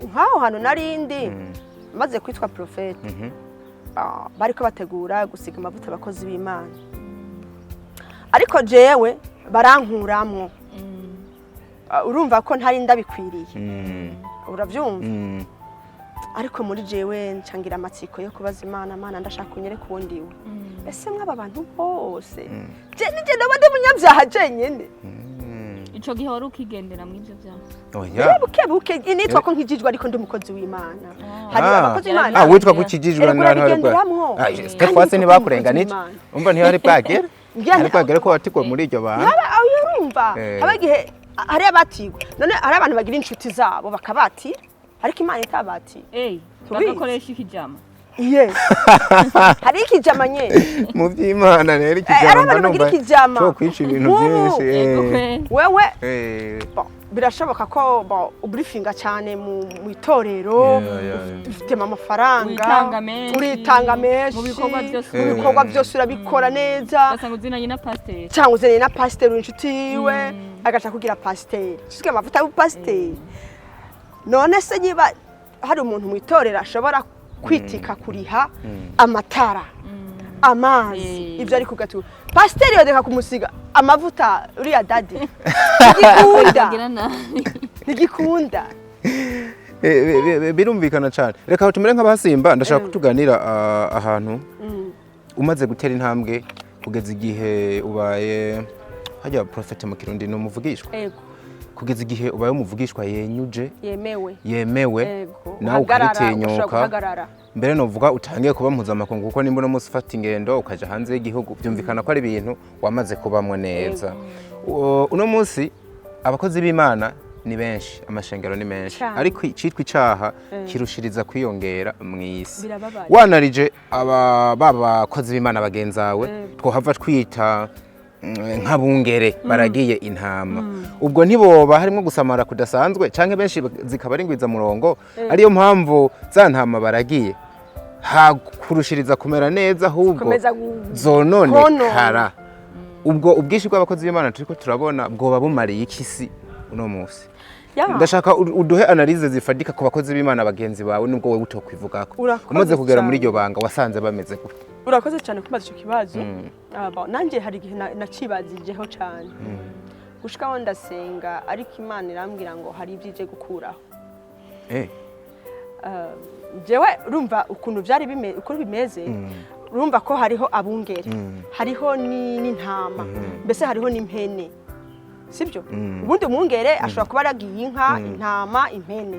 Nk'aho hantu narindi maze kwitwa prophète, bariko bategura gusiga amavuta abakozi b'Imana, ariko jewe barankuramwo. Urumva ko ntari ndabikwiriye, uravyumva? Ariko muri jewe ncangira amatsiko yo kubaza Imana: "Mana, ndashaka unyereke uwo ndiwe. Ese mwaba bantu bose je nije ndaba ndi umunyabyaha jenyene?" Ico gihe wari ukigendera mu ivyo vyaha? Oya. Buke buke nitwa ko nkijijwe, ariko ndi umukozi w'Imana. Hari abakozi b'Imana. Ah, witwa gukijijwe Erega n'abantu bari urabigenderamwo. Ah, Kandi cette fois witwa ko ntibakurenganije. umukozi w'Imana. Umva, ntihari bwagere. Ngira Ntihari bwagere ko watigwa muri iryo bantu. Haba aho urumva haba igihe hari abatigwa. None hari abantu bagira inshuti zabo bakabatira, ariko Imana itabatira. Tubizi. Bagakoresha ikijama. Yes, hari ikijama nyene. Mu by'Imana rero Hari ikijama abantu bagira numva ikijama. cyo kwica ibintu Nk'ubu, byinshi. Wewe Eh. bon, birashoboka ko bon, ubrifinga cyane mu itorero, Yeah. ufitemo amafaranga, Uritanga menshi. uritanga menshi. Mu bikorwa byose. Mu bikorwa byose urabikora neza. Ugasanga uzinanye na pasiteri. Cyangwa uzanye na pasiteri, uri inshuti yiwe, agaca kugira pasiteri, usigaye amavuta y'ubupasiteri. None se niba hari umuntu mu itorero ashobora kwitika kuriha amatara, amazi, ibyo ari kugatura, pasiteri yodeka kumusiga amavuta uriya dadi? Ntigikunda. Bagira nabi. Ntigikunda. Birumvikana cyane. Reka tumere nk'abasimba, ndashaka kutuganira ahantu umaze gutera intambwe kugeza igihe ubaye hajya prophète, mu Kirundi ni umuvugishwa. Ego. Kugeza igihe ubaye umuvugishwa yenyuje, Yemewe. Yemewe. Ego. Nawe Uhagarara, ushobora ukabitinyuka. guhagarara. Mbere novuga utangiye kuba mpuzamakungu, kuko nimba uno munsi ufata ingendo ukaja hanze y'igihugu, byumvikana ko ari ibintu wamaze kubamwo neza. Uno munsi abakozi b'Imana ni benshi, amashengero ni menshi, Cane. ariko icitwa icaha kirushiriza kwiyongera mw'isi. Birababaje. Wanarije aba baba bakozi b'Imana bagenzawe twohava twita nk'abungere baragiye intama, ubwo ntiboba harimo gusamara kudasanzwe, canke benshi zikaba ari ingwizamurongo, ariyo mpamvu za ntama baragiye hakurushiriza kumera neza ahubwo Komeza zononekara? Ubwo ubwinshi bw'abakozi b'Imana turiko turabona bwoba bumariye iki si uno munsi? Ndashaka uduhe analyse zifatika ku bakozi b'Imana bagenzi bawe, nubwo wewe utokwivugako. Urakoze Umaze kugera muri cyane. iryo banga, wasanze bameze gute? Urakoze cyane kumbaza icyo kibazo. Ah, bon, nanjye hari igihe nacibazijeho cyane gushikaho ndasenga, ariko Imana irambwira ngo hari ibyo ije gukuraho. Jewe urumva ukuntu byari ukuntu bimeze, urumva ko hariho abungere, hariho n'intama, mbese hariho n'impene, sibyo? Ubundi umwungere ashobora kuba aragiye inka, intama, impene,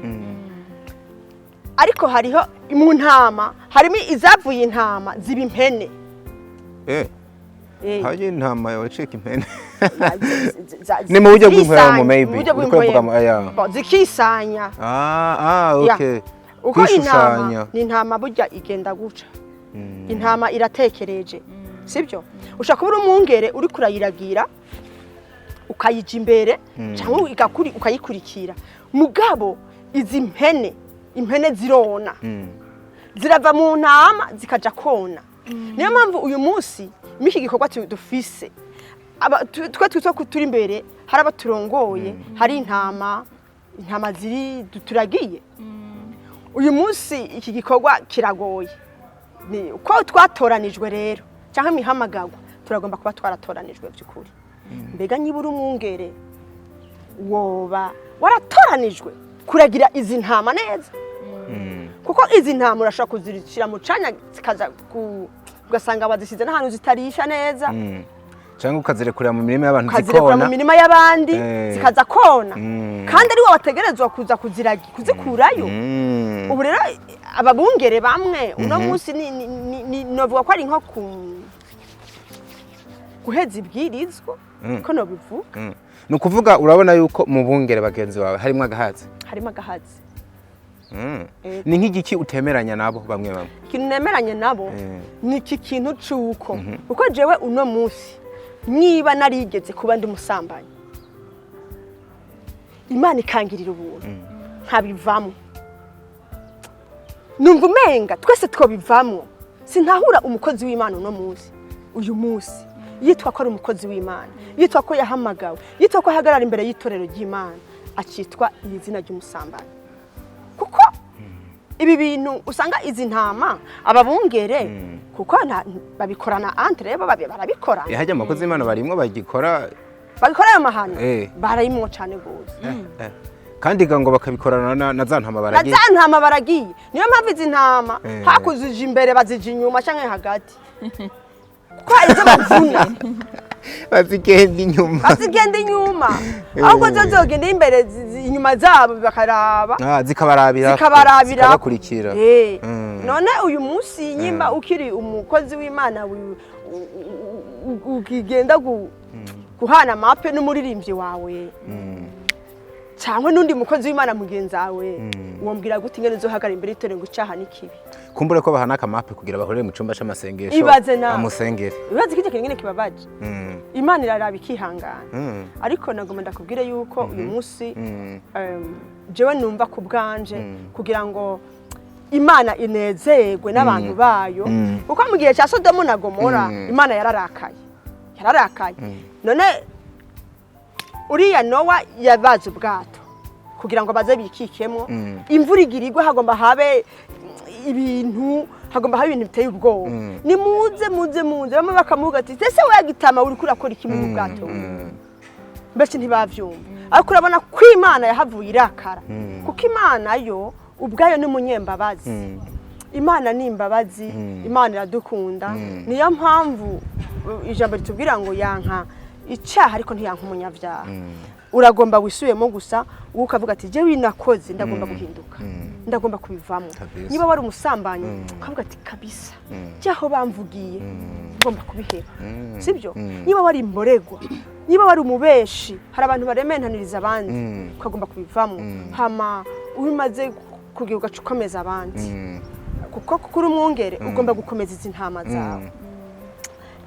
ariko hariho mu ntama harimo izavuye intama ziba impene. Haje intama yawe cika impene? Ni Ni mu buryo bw'impwemu, maybe. Mu buryo Uriko uravuga bw'impwemu. Aya. Bon, zikisanya. Ah, Ya. okay. Uko intama Kwishushanya. ni intama, burya igenda guca, intama iratekereje, sibyo? Ushobora kuba uri umwungere uri kurayiragira, ukayija imbere cyangwa ukayikurikira, mugabo izi mpene, impene zirona, zirava mu ntama zikaja kona. Niyo mpamvu uyu munsi muri iki gikorwa dufise twe twitwa ko turi imbere, hari abo turongoye, hari intama, intama ziri turagiye. Uyu munsi iki gikorwa kiragoye. Ni uko twatoranijwe rero cyangwa imihamagagwa, turagomba kuba twaratoranijwe by'ukuri. Mbega niba uri umwungere, woba waratoranijwe kuragira izi ntama neza? Kuko izi ntama urashobora kuzishyira mu canya zikaza ugasanga wazisize n'ahantu zitarisha neza. Cyangwa ukazirekurira mu mirima y'abantu, ukazirekura mu zikona. mirima y'abandi, zikaza kona, kandi ari wowe wategerezwa kuza kuzikurayo. Ubu rero ababungere bamwe uno munsi novuga ko ari nko ku guheza ibwirizwa, ko nobivuga. Ni ukuvuga urabona yuko mu bungere bagenzi bawe harimo agahazi? Harimo agahazi. Ni nk'igiki utemeranya nabo bamwe bamwe? Ikintu nemeranye nabo ni iki kintu c'uko kuko jewe uno munsi niba narigeze kuba ndi umusambanyi, Imana ikangirira ubuntu nkabivamo, numva umenga twese twobivamwo. Sintahura umukozi w'Imana uno munsi, uyu munsi yitwa ko ari umukozi w'Imana, yitwa ko yahamagawe, yitwa ko ahagarara imbere y'itorero ry'Imana, akitwa iri zina ry'umusambanyi. Kuko ibi bintu usanga izi ntama, ababungere, kuko babikorana entre bo, barabikora. Hajya abakozi b'Imana barimwo bagikora. Babikora ayo mahano. Barayimwo cane gose. Kandi ga ngo bakabikorana na za ntama Na baragiye. za ntama baragiye. Niyo mpamvu izi ntama hakuzije imbere bazija inyuma canke hagati, kuko hari izo bavuna. Bazigenda inyuma. Bazigenda inyuma, ahubwo zo zogenda imbere, inyuma zabo bakaraba. Ah, zikabarabira. Zikabarabira. Zikabakurikira. None uyu munsi nyimba ukiri umukozi w'Imana, ukigenda guhana amape n'umuririmbyi wawe cyangwa n'undi mukozi w'Imana mugenzi wawe, wombwira gute ingene uzohagarara imbere y'itorero ngo icaha ni kibi? Kumbure ko bahana akamape kugira bahurire mu cyumba c'amasengesho, Ibaze nawe. amusengere. Ibaze ikijya kintu ingene kibabaje. Imana iraraba ikihangana. Ariko nagomba ndakubwire yuko uyu munsi jewe numva ku bwanje kugira ngo Imana inezerwe n'abantu bayo, kuko mu gihe cya Sodomu na Gomora Imana yararakaye, yararakaye. None uriya Nowa yabaze ubwato kugira ngo baze bikikemo imvura igira igwe, hagomba habe ibintu, hagomba habe ibintu biteye ubwoba. Nimuze, muze, muze. Bamwe bakamuvuga ati: "Ese we gitama, uriko urakora iki mu bwato?" Mbese ntibavyumva. Ariko urabona ko Imana yahavuye irakara, kuko Imana yo ubwayo ni umunyembabazi. Imana ni imbabazi, Imana iradukunda. Niyo mpamvu ijambo ritubwira ngo yanka icyaha ariko ntiyanka umunyabyaha. Uragomba wisubiyemo gusa, wowe ukavuga ati: "Jewe nakoze, ndagomba guhinduka, ndagomba kubivamo." Kabisa. Niba wari umusambanyi, ukavuga ati: "Kabisa cyaho bamvugiye ngomba kubiheba," sibyo? Niba wari imboregwa, niba wari umubeshi, hari abantu barementaniriza abandi, ukagomba kubivamo. Hama ubimaze kugira ugaca ukomeza abandi, kuko kuri umwungere ugomba gukomeza izi ntama zawe.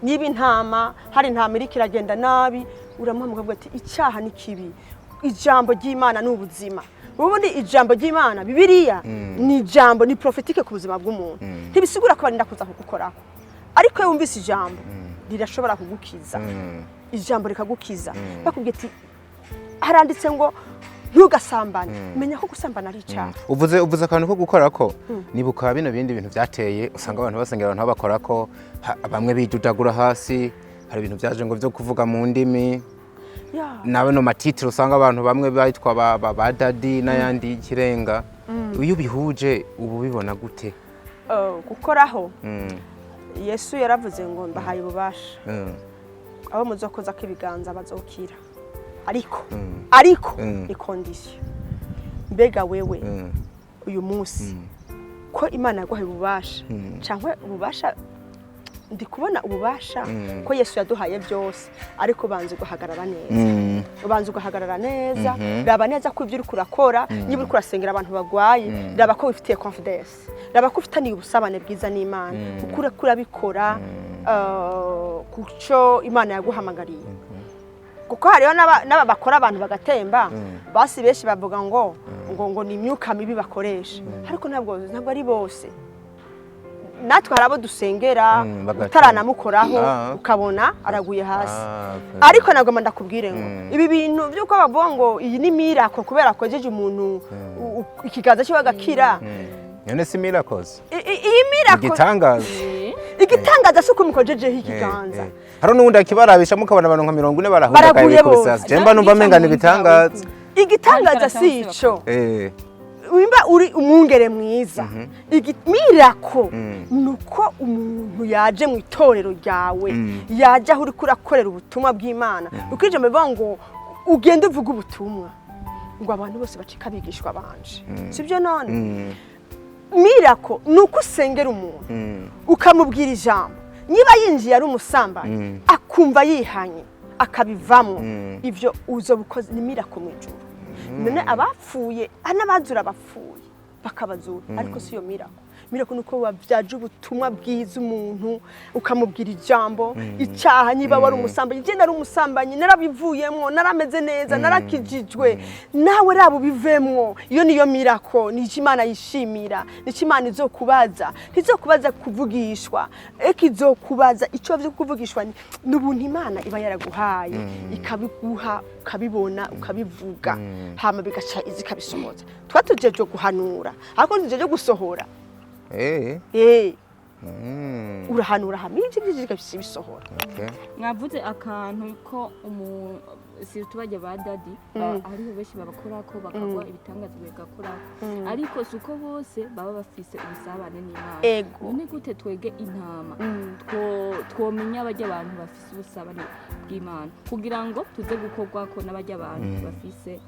Niba intama, hari intama iriko iragenda nabi, uramuha ukavuga ati: "Icyaha ni kibi, ijambo ry'Imana ni ubuzima." Ubundi ijambo ry'Imana, Bibiliya, ni ijambo, ni prophétique ku buzima bw'umuntu. Ntibisigura ko barinda kuza kugukoraho, ariko iyo wumvise ijambo Rirashobora kugukiza, ijambo rikagukiza. Bakubwiye ati haranditse ngo ntugasambane, menya ko gusambana ari icyaha. Uvuze akantu ko gukora ko nibuka bino bindi bintu byateye, usanga abantu basengera, abantu babakora ko bamwe bidudagura hasi. Hari ibintu byaje ngo byo kuvuga mu ndimi na bano ma titres usanga abantu bamwe bitwa ba daddy n'ayandi y'ikirenga. Iyo ubihuje ubu ubibona gute? Gukoraho, Yesu yaravuze ngo mbahaye ububasha, abo muzokozako ibiganza bazokira, ariko ni condition. Mbega wewe uyu munsi ko Imana yaguhaye ububasha, cyangwa ububasha, ndi kubona ububasha ko Yesu yaduhaye byose, ariko ubanza ugahagarara neza, ubanza ugahagarara neza. Raba neza ko ibyo uriko urakora, niba uriko urasengera abantu bagwaye, raba ko wifitiye confidence, raba ko ufitaniye ubusabane bwiza n'Imana, kuko uriko urabikora ku cyo Imana yaguhamagariye. Kuko hariho n'aba bakora abantu bagatemba basi, benshi bavuga ngo ni imyuka mibi bakoresha, ariko ntabwo ari bose. Natwe hari abo dusengera Bagatemba. utaranamukoraho ukabona araguye hasi. Ariko nagomba ndakubwire ngo ibi bintu by'uko bavuga ngo iyi ni miracle kubera akojeje umuntu ikiganza cyiwe agakira, None si miracles? Iyi miracle Igitangaza. Igitangaza si uko umukojejeho ikiganza. Hari n'uwundi akibarabisha, mukabona abantu nka 40 barahunda. Baraguye Bose. bose. Je mba numva menga ni ibitangaza. Igitangaza si ico. Wimba uri umwungere mwiza, miracle ni uko umuntu yaje mu itorero ryawe, yaje aho uriko urakorera ubutumwa bw'Imana, uko ijambo rivuga ngo ugende uvuge ubutumwa, ngo abantu bose bacika abigishwa banje, sibyo none? Miracle ni uko usengera umuntu, ukamubwira ijambo, niba yinjiye ari umusambanyi, akumva yihanye akabivamo. Ibyo uzo bukoze ni miracle mu ijuru. None abapfuye n'abazura abapfuye bakabazura, ariko si iyo miracle. Miracle ni uko wabyaje ubutumwa bwiza umuntu, ukamubwira ijambo, icyaha, niba wari umusambanyi, njye nari umusambanyi, narabivuyemo, narameze neza, narakijijwe, nawe raba ubivemwo. Iyo niyo miracle, nicyo Imana yishimira, nicyo Imana izokubaza. Ntizokubaza kuvugishwa, eko izokubaza icyo byo kuvugishwa ni ubuntu Imana iba yaraguhaye, ikabiguha ukabibona, ukabivuga, hama bigaca izi ikabisohoza. Twa tujejwe guhanura, ariko ntitujejwe gusohora. Urahanura hama ibyo ngibyo bisohora. Mwavuze akantu ko umu surtout bajya ba daddy, hariho benshi babakorako bakagwa, ibitangaza bigakorako, ariko si uko bose baba bafise ubusabane n'Imana. None gute twege intama twomenya bajya abantu bafise ubusabane bw'Imana kugira ngo tuze gukorwako n'abajya abantu bafise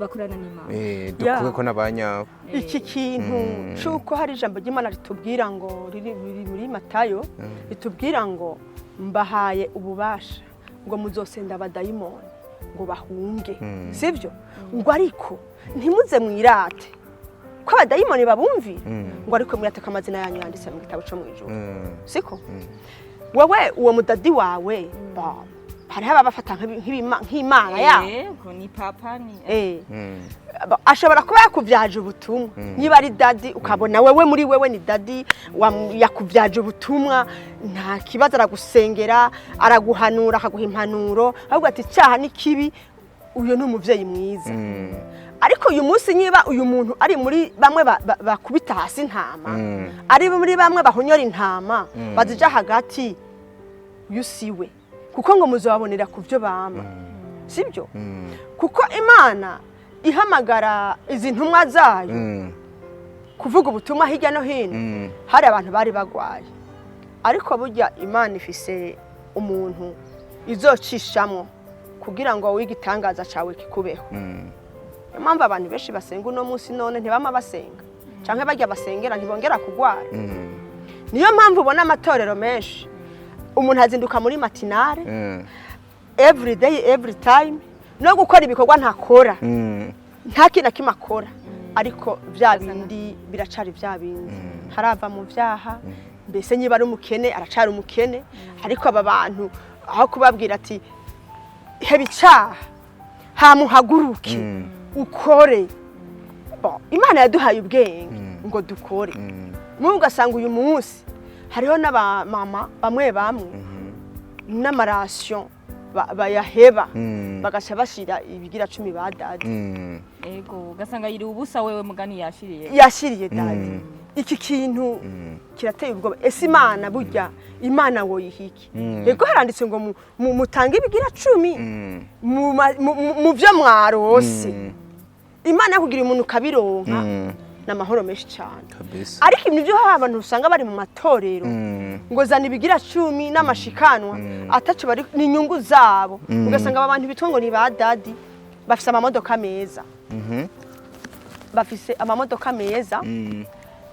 bakorana n'Imana? Dukuwe ko n'abanyabo. Iki kintu c'uko hari ijambo ry'Imana ritubwira ngo riri muri Matayo, ritubwira ngo mbahaye ububasha ngo muzosenda abadayimoni ngo bahunge, sibyo? Ngo ariko ntimuze mwirate ko abadayimoni babumvira, ngo ariko mwirate ko amazina yanyu yanditse mu gitabo cyo mu ijuru. Siko wewe uwo mu daddy wawe hariho ababafata nk'imana yabo. Yego, ni papa ni Ashobora kuba yakubyaje ubutumwa, niba ari daddy ukabona wewe muri wewe ni daddy yakubyaje ubutumwa, nta kibazo, aragusengera, araguhanura, akaguha impanuro, ahubwo ati icyaha ni kibi. Uyu ni umubyeyi mwiza. Ariko uyu munsi niba uyu muntu ari muri bamwe bakubita hasi intama, ari muri bamwe bahonyora intama bazija hagati, uyu si we, kuko ngo muzababonera ku byo bama, sibyo? Kuko Imana ihamagara izi ntumwa zayo kuvuga ubutumwa hirya no hino, hari abantu bari bagwaye, ariko burya Imana ifise umuntu izocishamwo kugira ngo wowe igitangaza cyawe kikubeho. Niyo mpamvu abantu benshi basenga uno munsi none ntibama basenga, canke bajya basengera ntibongera kugwara. Niyo mpamvu ubona amatorero menshi umuntu azinduka muri matinale every day, every time, no gukora ibikorwa ntakora, nta kintu na kimwe akora, ariko bya bindi biracari bya bindi, ntarava mu byaha. Mbese niba ari umukene aracari umukene. Ariko aba bantu aho kubabwira ati heba icaha hamuhaguruke ukore. Bon, Imana yaduhaye ubwenge ngo dukore. Mubu ugasanga uyu munsi Hariho n'abamama bamwe bamwe n'ama ration bayaheba, bagaca bashira ibigira cumi ba daddy. Ego, ugasanga yiri ubusa, wewe mugani yashiriye. Yashiriye daddy. Iki kintu kirateye ubwoba. Ese Imana, burya Imana woyihiki? Yego, haranditse ngo mutange ibigira cumi mu byo mwarose. Imana yakugira umuntu ukabironka, ni amahoro menshi cyane. Ariko ibintu byo hari abantu usanga bari mu matorero ngo zana ibigira cumi n'amashikanwa, ataco bari, ni inyungu zabo. Ugasanga aba bantu bitwa ngo ni ba daddy bafise amamodoka meza, bafise amamodoka meza,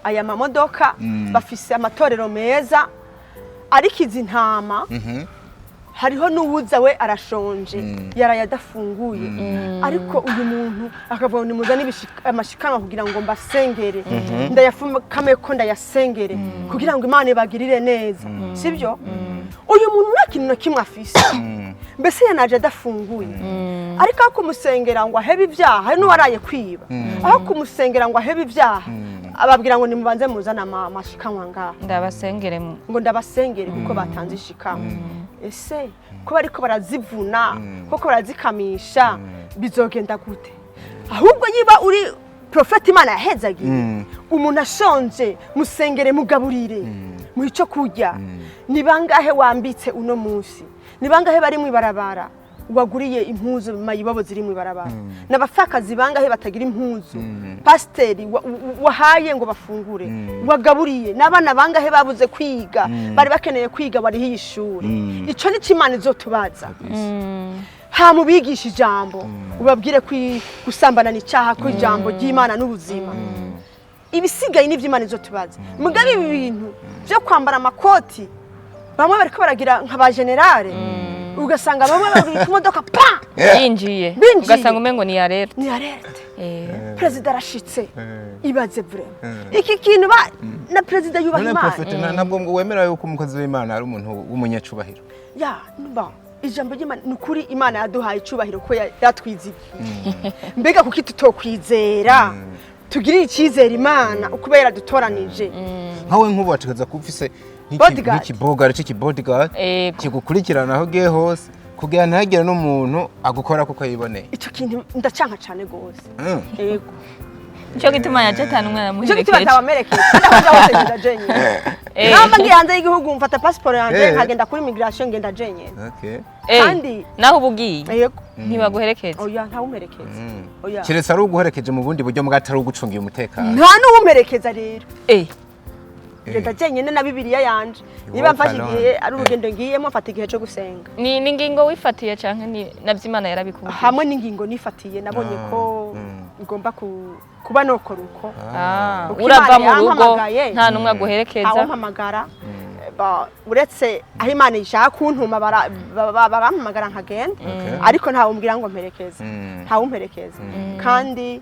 aya mamodoka, bafise amatorero meza, ariko izi ntama, hariho n'uwuza we arashonje, yaraye adafunguye, ariko uyu muntu akavuga ngo nimuzane amashikanwa kugira ngo mbasengere, ndayafukame ko ndayasengere kugira ngo Imana ibagirire neza, sibyo? Uyu muntu nta kintu na kimwe afise, mbese yanaje adafunguye, ariko aho kumusengera ngo ahebe ibyaha, hari n'uwaraye kwiba, aho kumusengera ngo ahebe ibyaha, ababwira ngo nimubanze muzane amashikanwa ngaha, ndabasengere ngo ndabasengere kuko batanze ishikanwa. Ese ko bariko barazivuna, koko barazikamisha, bizogenda gute? Ahubwo niba uri profeti Imana yahezagiye, umuntu ashonje musengere, mugaburire, muhe icyo kurya. Ni bangahe wambitse uno munsi? Ni bangahe bari mu ibarabara waguriye impuzu, mayibobo ziri mu ibarabara? N'abapfakazi bangahe batagira impuzu, pasiteri, wahaye ngo bafungure, wagaburiye? N'abana bangahe babuze kwiga, bari bakeneye kwiga, barihiye ishuri? Ico ni cyo Imana izotubaza. Hama ubigisha ijambo, ubabwire ko gusambana ni icyaha, ko ijambo ry'Imana n'ubuzima. Ibisigaye n'ibyo Imana izotubaza. Mugabe ibi bintu byo kwambara amakoti, bamwe bariko baragira nka ba général, ugasanga bamwe bari ku modoka pa Yinjiye. Binjiye. Ugasanga umengo ni alerte. Ni alerte, perezida arashitse. Ibaze vraiment iki kintu ba na perezida yubaha None Imana. Prophet, ntabwo ngo wemera yuko umukozi w'Imana ari umuntu w'umunyacubahiro? Ya ba ijambo ry'Imana ni ukuri, Imana yaduhaye icubahiro ko yatwizigiye. Mbega kuki tutokwizera, tugirire icyizere Imana ukuba yaradutoranije? Nkawe nk'ubu wategereza kuba ufise Bodyguard. nk'ikibogari c'ikibodygard Ego. kigukurikirana aho ugiye hose kugira ntihagire n'umuntu agukora kuko yiboneye. Icyo kintu ndacanka cyane rwose. Yego. Nico gituma yaje atanu umwana Nicyo gituma muherekeje. atabamerekeye, kandi aho njya hose ngenda jenyine. Namba ngiye hanze y'igihugu, mfata pasiporo yanjye, nkagenda kuri migration, ngenda jenyine. Naho uba ugiye Yego. ntibaguherekeza? Oya, ntawumperekeza, oya. Keretse ari uguherekeje mu bundi buryo mbwa atari ugucungiye umutekano. Nta n'uwumperekeza rero. Ngenda jenyine na Bibiliya yanje. Niba walk mfashe alone. igihe, ari urugendo ngiyemo, mfata igihe cyo gusenga. Ni ingingo wifatiye canke ni navyo Imana yarabikubwiye? Hamwe n'ingingo nifatiye, nabonye ko ngomba kuba nokora uko. Uko Urava Imana mu rugo yampamagaye, nta n'umwe aguherekeza? Ntawumpamagara. Uretse aho Imana ishaka kuntuma, barampamagara nkagenda, ariko ntawumbwira ngo mperekeze. Ntawumperekeza, kandi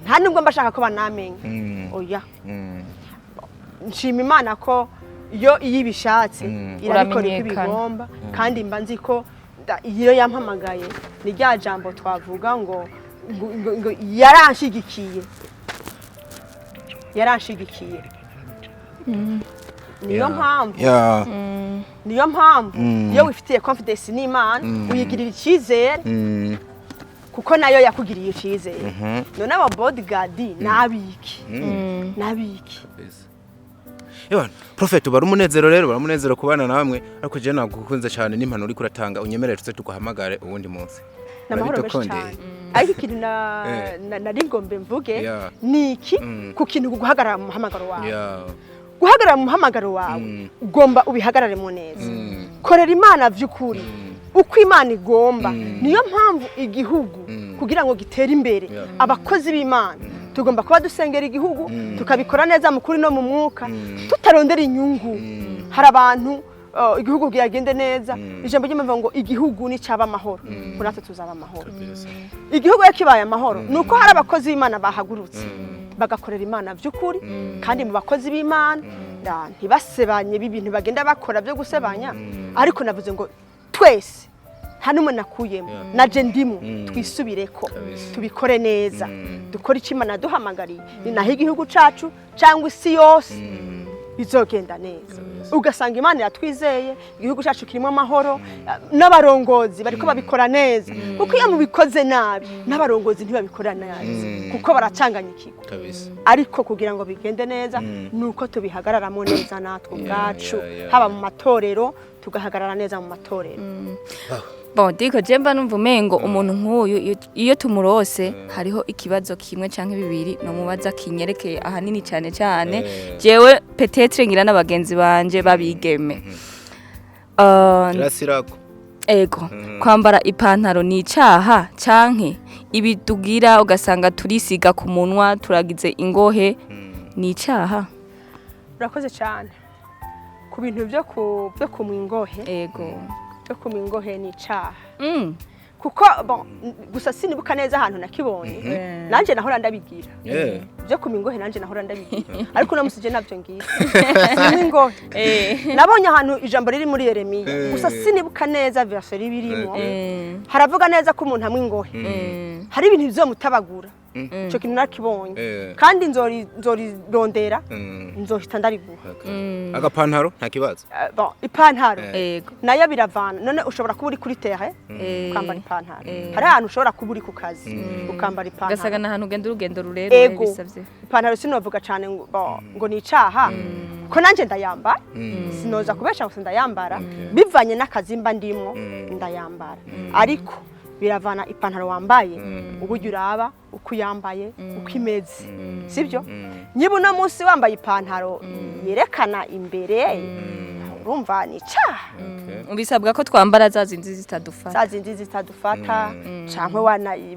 nta nubwo mba shaka ko banamenya, oya. Nshima Imana ko iyo ibishatse irabikora uko Uramenyekana. ibigomba, kandi mba nzi ko iyo yampamagaye, ni rya jambo twavuga ngo yaranshigikiye, yaranshigikiye. Niyo mpamvu, niyo mpamvu iyo wifitiye confidence n'Imana, uyigirira icyizere, kuko nayo yakugiriye icyizere. None aba bodyguard nabiki, nabiki? Ewana, Prophet, ubara umunezero rero, ubara umunezero kubana namwe, ariko je nagukunze cyane n'impanuro uriko uratanga. Unyemerere tuze tuguhamagare uwundi munsi. Ni amahoro menshi Urabidukondeye. cyane, ariko ikintu nari ngombe mvuge ni iki, ku kintu guhagarara mu muhamagaro wawe. Guhagarara mu muhamagaro wawe, ugomba ubihagararemo neza. Korera Imana by'ukuri uko Imana igomba. Niyo mpamvu igihugu kugira ngo gitere imbere, abakozi b'Imana tugomba kuba dusengera igihugu, tukabikora neza mu kuri no mu mwuka, tutarondera inyungu. Hari abantu, igihugu kiyagende neza. Ijambo ry'Imana ngo igihugu nicyaba amahoro, ngo natwe tuzaba amahoro. Igihugu iyo kibaye amahoro, ni uko hari abakozi b'Imana bahagurutse bagakorera Imana by'ukuri. Kandi mu bakozi b'Imana ntibasebanye b'ibintu bagenda bakora byo gusebanya. Ariko navuze ngo twese, nta n'umwe nakuyemo, naje ndimo, twisubireko, tubikore neza, dukore icyo Imana yaduhamagariye. Ni naho igihugu cacu cyangwa isi yose. Bizogenda neza, ugasanga Imana iratwizeye, igihugu cyacu kirimo amahoro, n'abarongozi bariko babikora neza, kuko iyo mubikoze nabi n'abarongozi ntibabikora neza, kuko baracanganya ikigo. Ariko kugira ngo bigende neza ni uko tubihagararamo neza natwe ubwacu, haba mu matorero, tugahagarara neza mu matorero. Bon, diko je mba numva umengo umuntu nk'uyu iyo tumurose hariho ikibazo kimwe canke bibiri no mubaza kinyerekeye ahanini cyane cyane. Jewe peut-être ngira n'abagenzi banje babigeme. Irasirako. Ego, kwambara ipantaro ni icaha, canke ibi tugira ugasanga turisiga ku munwa, turagize ingohe, ni icaha? Urakoze cyane ku bintu byo kumwa ingohe. Byo kumwa ingohe ni icaha, kuko bon, gusa sinibuka neza ahantu nakibonye. Nanjye nahora ndabigira byo kumwa ingohe, nanjye nahora ndabigira, ariko uno musi je navyo ngira, simwa ingohe. Nabonye ahantu ijambo riri muri Yeremiya, gusa sinibuka neza verse ribirimo. Haravuga neza ko umuntu amwe ingohe hari ibintu bizomutabagura. Ico kintu nakibonye, kandi nzorirondera, nzohita ndariguha. Okay. Agapantaro nta kibazo? Bon, ipantaro nayo biravana. None ushobora kuba uri kuri terrain ukambara ipantaro, hari ahantu ushobora kuba uri ku kazi ukambara ugasanga ipantaro. n'ahantu ugenda urugendo rurerure. Bisavye. Ipantaro sinovuga cyane ngo bon, ngo ni icaha, ko nanjye ndayambara. Sinoza kubesha gusa, ndayambara bivanye n'akazi mba ndimwo, ndayambara. Ariko biravana ipantaro wambaye, uburyo uraba uko uyambaye, uko imeze, sibyo? Niba uno munsi wambaye ipantaro yerekana imbere, urumva ni icaha. Bisabwa ko twambara za zindi zitadufata. Za zindi zitadufata, canke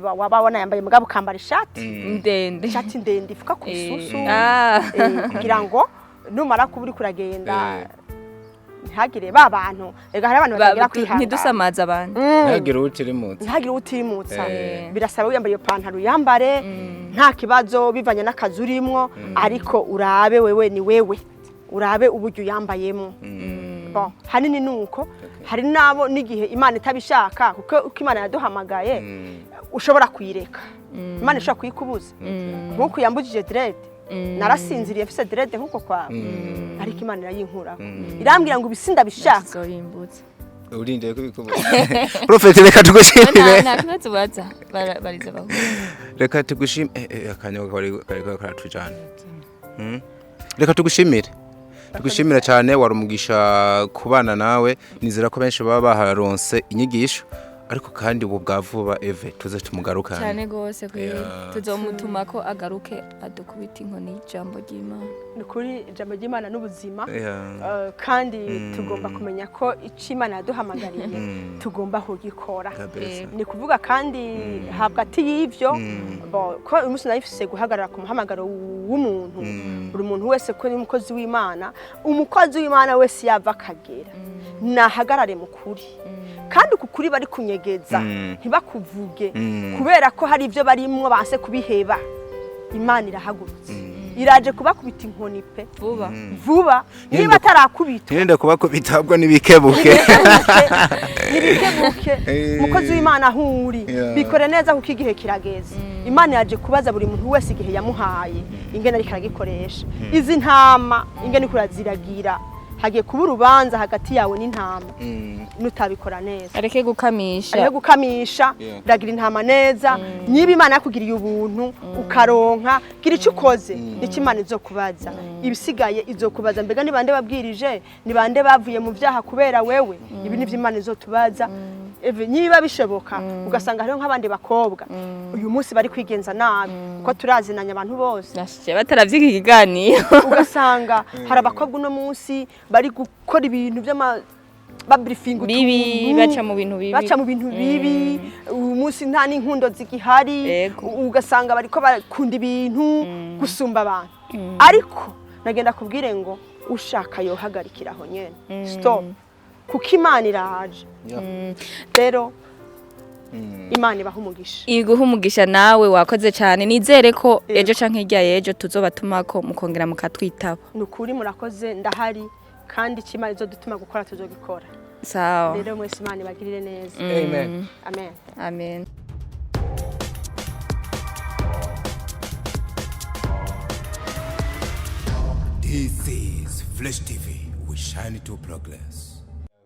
waba wanayambaye mugabo ukambara ishati ndende. Ishati ndende ifuka ku bisusu, kugira ngo numara kuba uriko uragenda ntihagire ba bantu. Ega hari abantu batagira kwihangana. Ntidusamaze abantu. Ntihagire utirimutse. Ntihagire utirimutsa. Birasaba wiyambara iyo pantaro, uyambare nta kibazo, bivanye n'akazi urimwo, ariko urabe wewe ni wewe, urabe uburyo uyambayemo. Bon, hanini ni uko. Hari n'abo n'igihe Imana itabishaka, kuko uko Imana yaduhamagaye ushobora kuyireka, Imana ishobora kuyikubuza, nk'uko yambujije dread. Narasinziriye mfise dread nk'uko kwawe, ariko Imana irayinkuraho, irambwira ngo ibisi ndabishaka. Tuzoyimbutse. Urindiriye kubikubuza. Prophet, reka tugushimire. Nta kibazo, baza bariza bahura. Reka tugushimire, akanya kari karatujana. Reka tugushimire cyane, wari umugisha kubana nawe. Nizera ko benshi baba baharonse inyigisho, ariko kandi ubu bwa vuba eve tuze tumugarukane. Cyane gose kweri. Tuzomutuma ko agaruke adukubita inkoni y'ijambo ry'Imana. Ni ukuri, ijambo ry'Imana n'ubuzima. Kandi tugomba kumenya ko icyo Imana yaduhamagariye tugomba kugikora. Ni kuvuga kandi hagati y'ivyo, bon, ko uyu munsi narifise guhagarara ku muhamagaro w'umuntu, buri muntu wese ko ni umukozi w'Imana. Umukozi w'Imana wese yava akagera nahagarare mu kuri, kandi uku kuri bari kunyegeza, ntibakuvuge, kubera ko hari ibyo barimwo banse kubiheba. Imana irahagurutse, iraje kubakubita inkoni pe. Vuba. Vuba, niba atarakubitwa. Ntirinde kubakubita, ahubwo nibikebuke. Nibikebuke. Umukozi w'Imana aho uri, bikore neza, kuko igihe kirageze. Imana yaje kubaza buri muntu wese igihe yamuhaye ingene ariko aragikoresha. Izi ntama ingene uriko uraziragira, hagiye kuba urubanza hagati yawe n'intama nutabikora neza. Areke gukamisha. Ariho gukamisha. Ragira intama neza. Niba Imana yakugiriye ubuntu ukaronka, gira icyo ukoze, nicyo Imana izokubaza. Ibisigaye izokubaza: mbega ni bande babwirije? Ni bande bavuye mu byaha kubera wewe? Ibi nivyo Imana izotubaza. Eve, niba bishoboka ugasanga hariho nk'abandi bakobwa uyu munsi bari kwigenza nabi, kuko turazinanya abantu bose. Nashije bataravyiga ikiganiro. Ugasanga hari abakobwa uno munsi bari gukora ibintu by'ama babirifinga bibi, utuntu, baca mu bintu bibi. Baca mu bintu bibi. Uyu munsi nta n'inkundo zigihari. Ugasanga bariko bakunda ibintu gusumba abantu. Ariko nagenda kubwire ngo ushaka yohagarikira aho nyene, stop, kuko Imana iraje. Rero Imana ibaha umugisha. Iguha umugisha nawe, wakoze cyane. Nizere ko ejo canke hirya y'ejo tuzobatumako mukongera mukatwitaba. Ni ukuri murakoze, ndahari, kandi icyo Imana izodutuma gukora tuzogikora. Sawa. Rero mwese Imana ibagirire neza. Amen. Amen. Amen. This is Fresh TV, we shine to progress.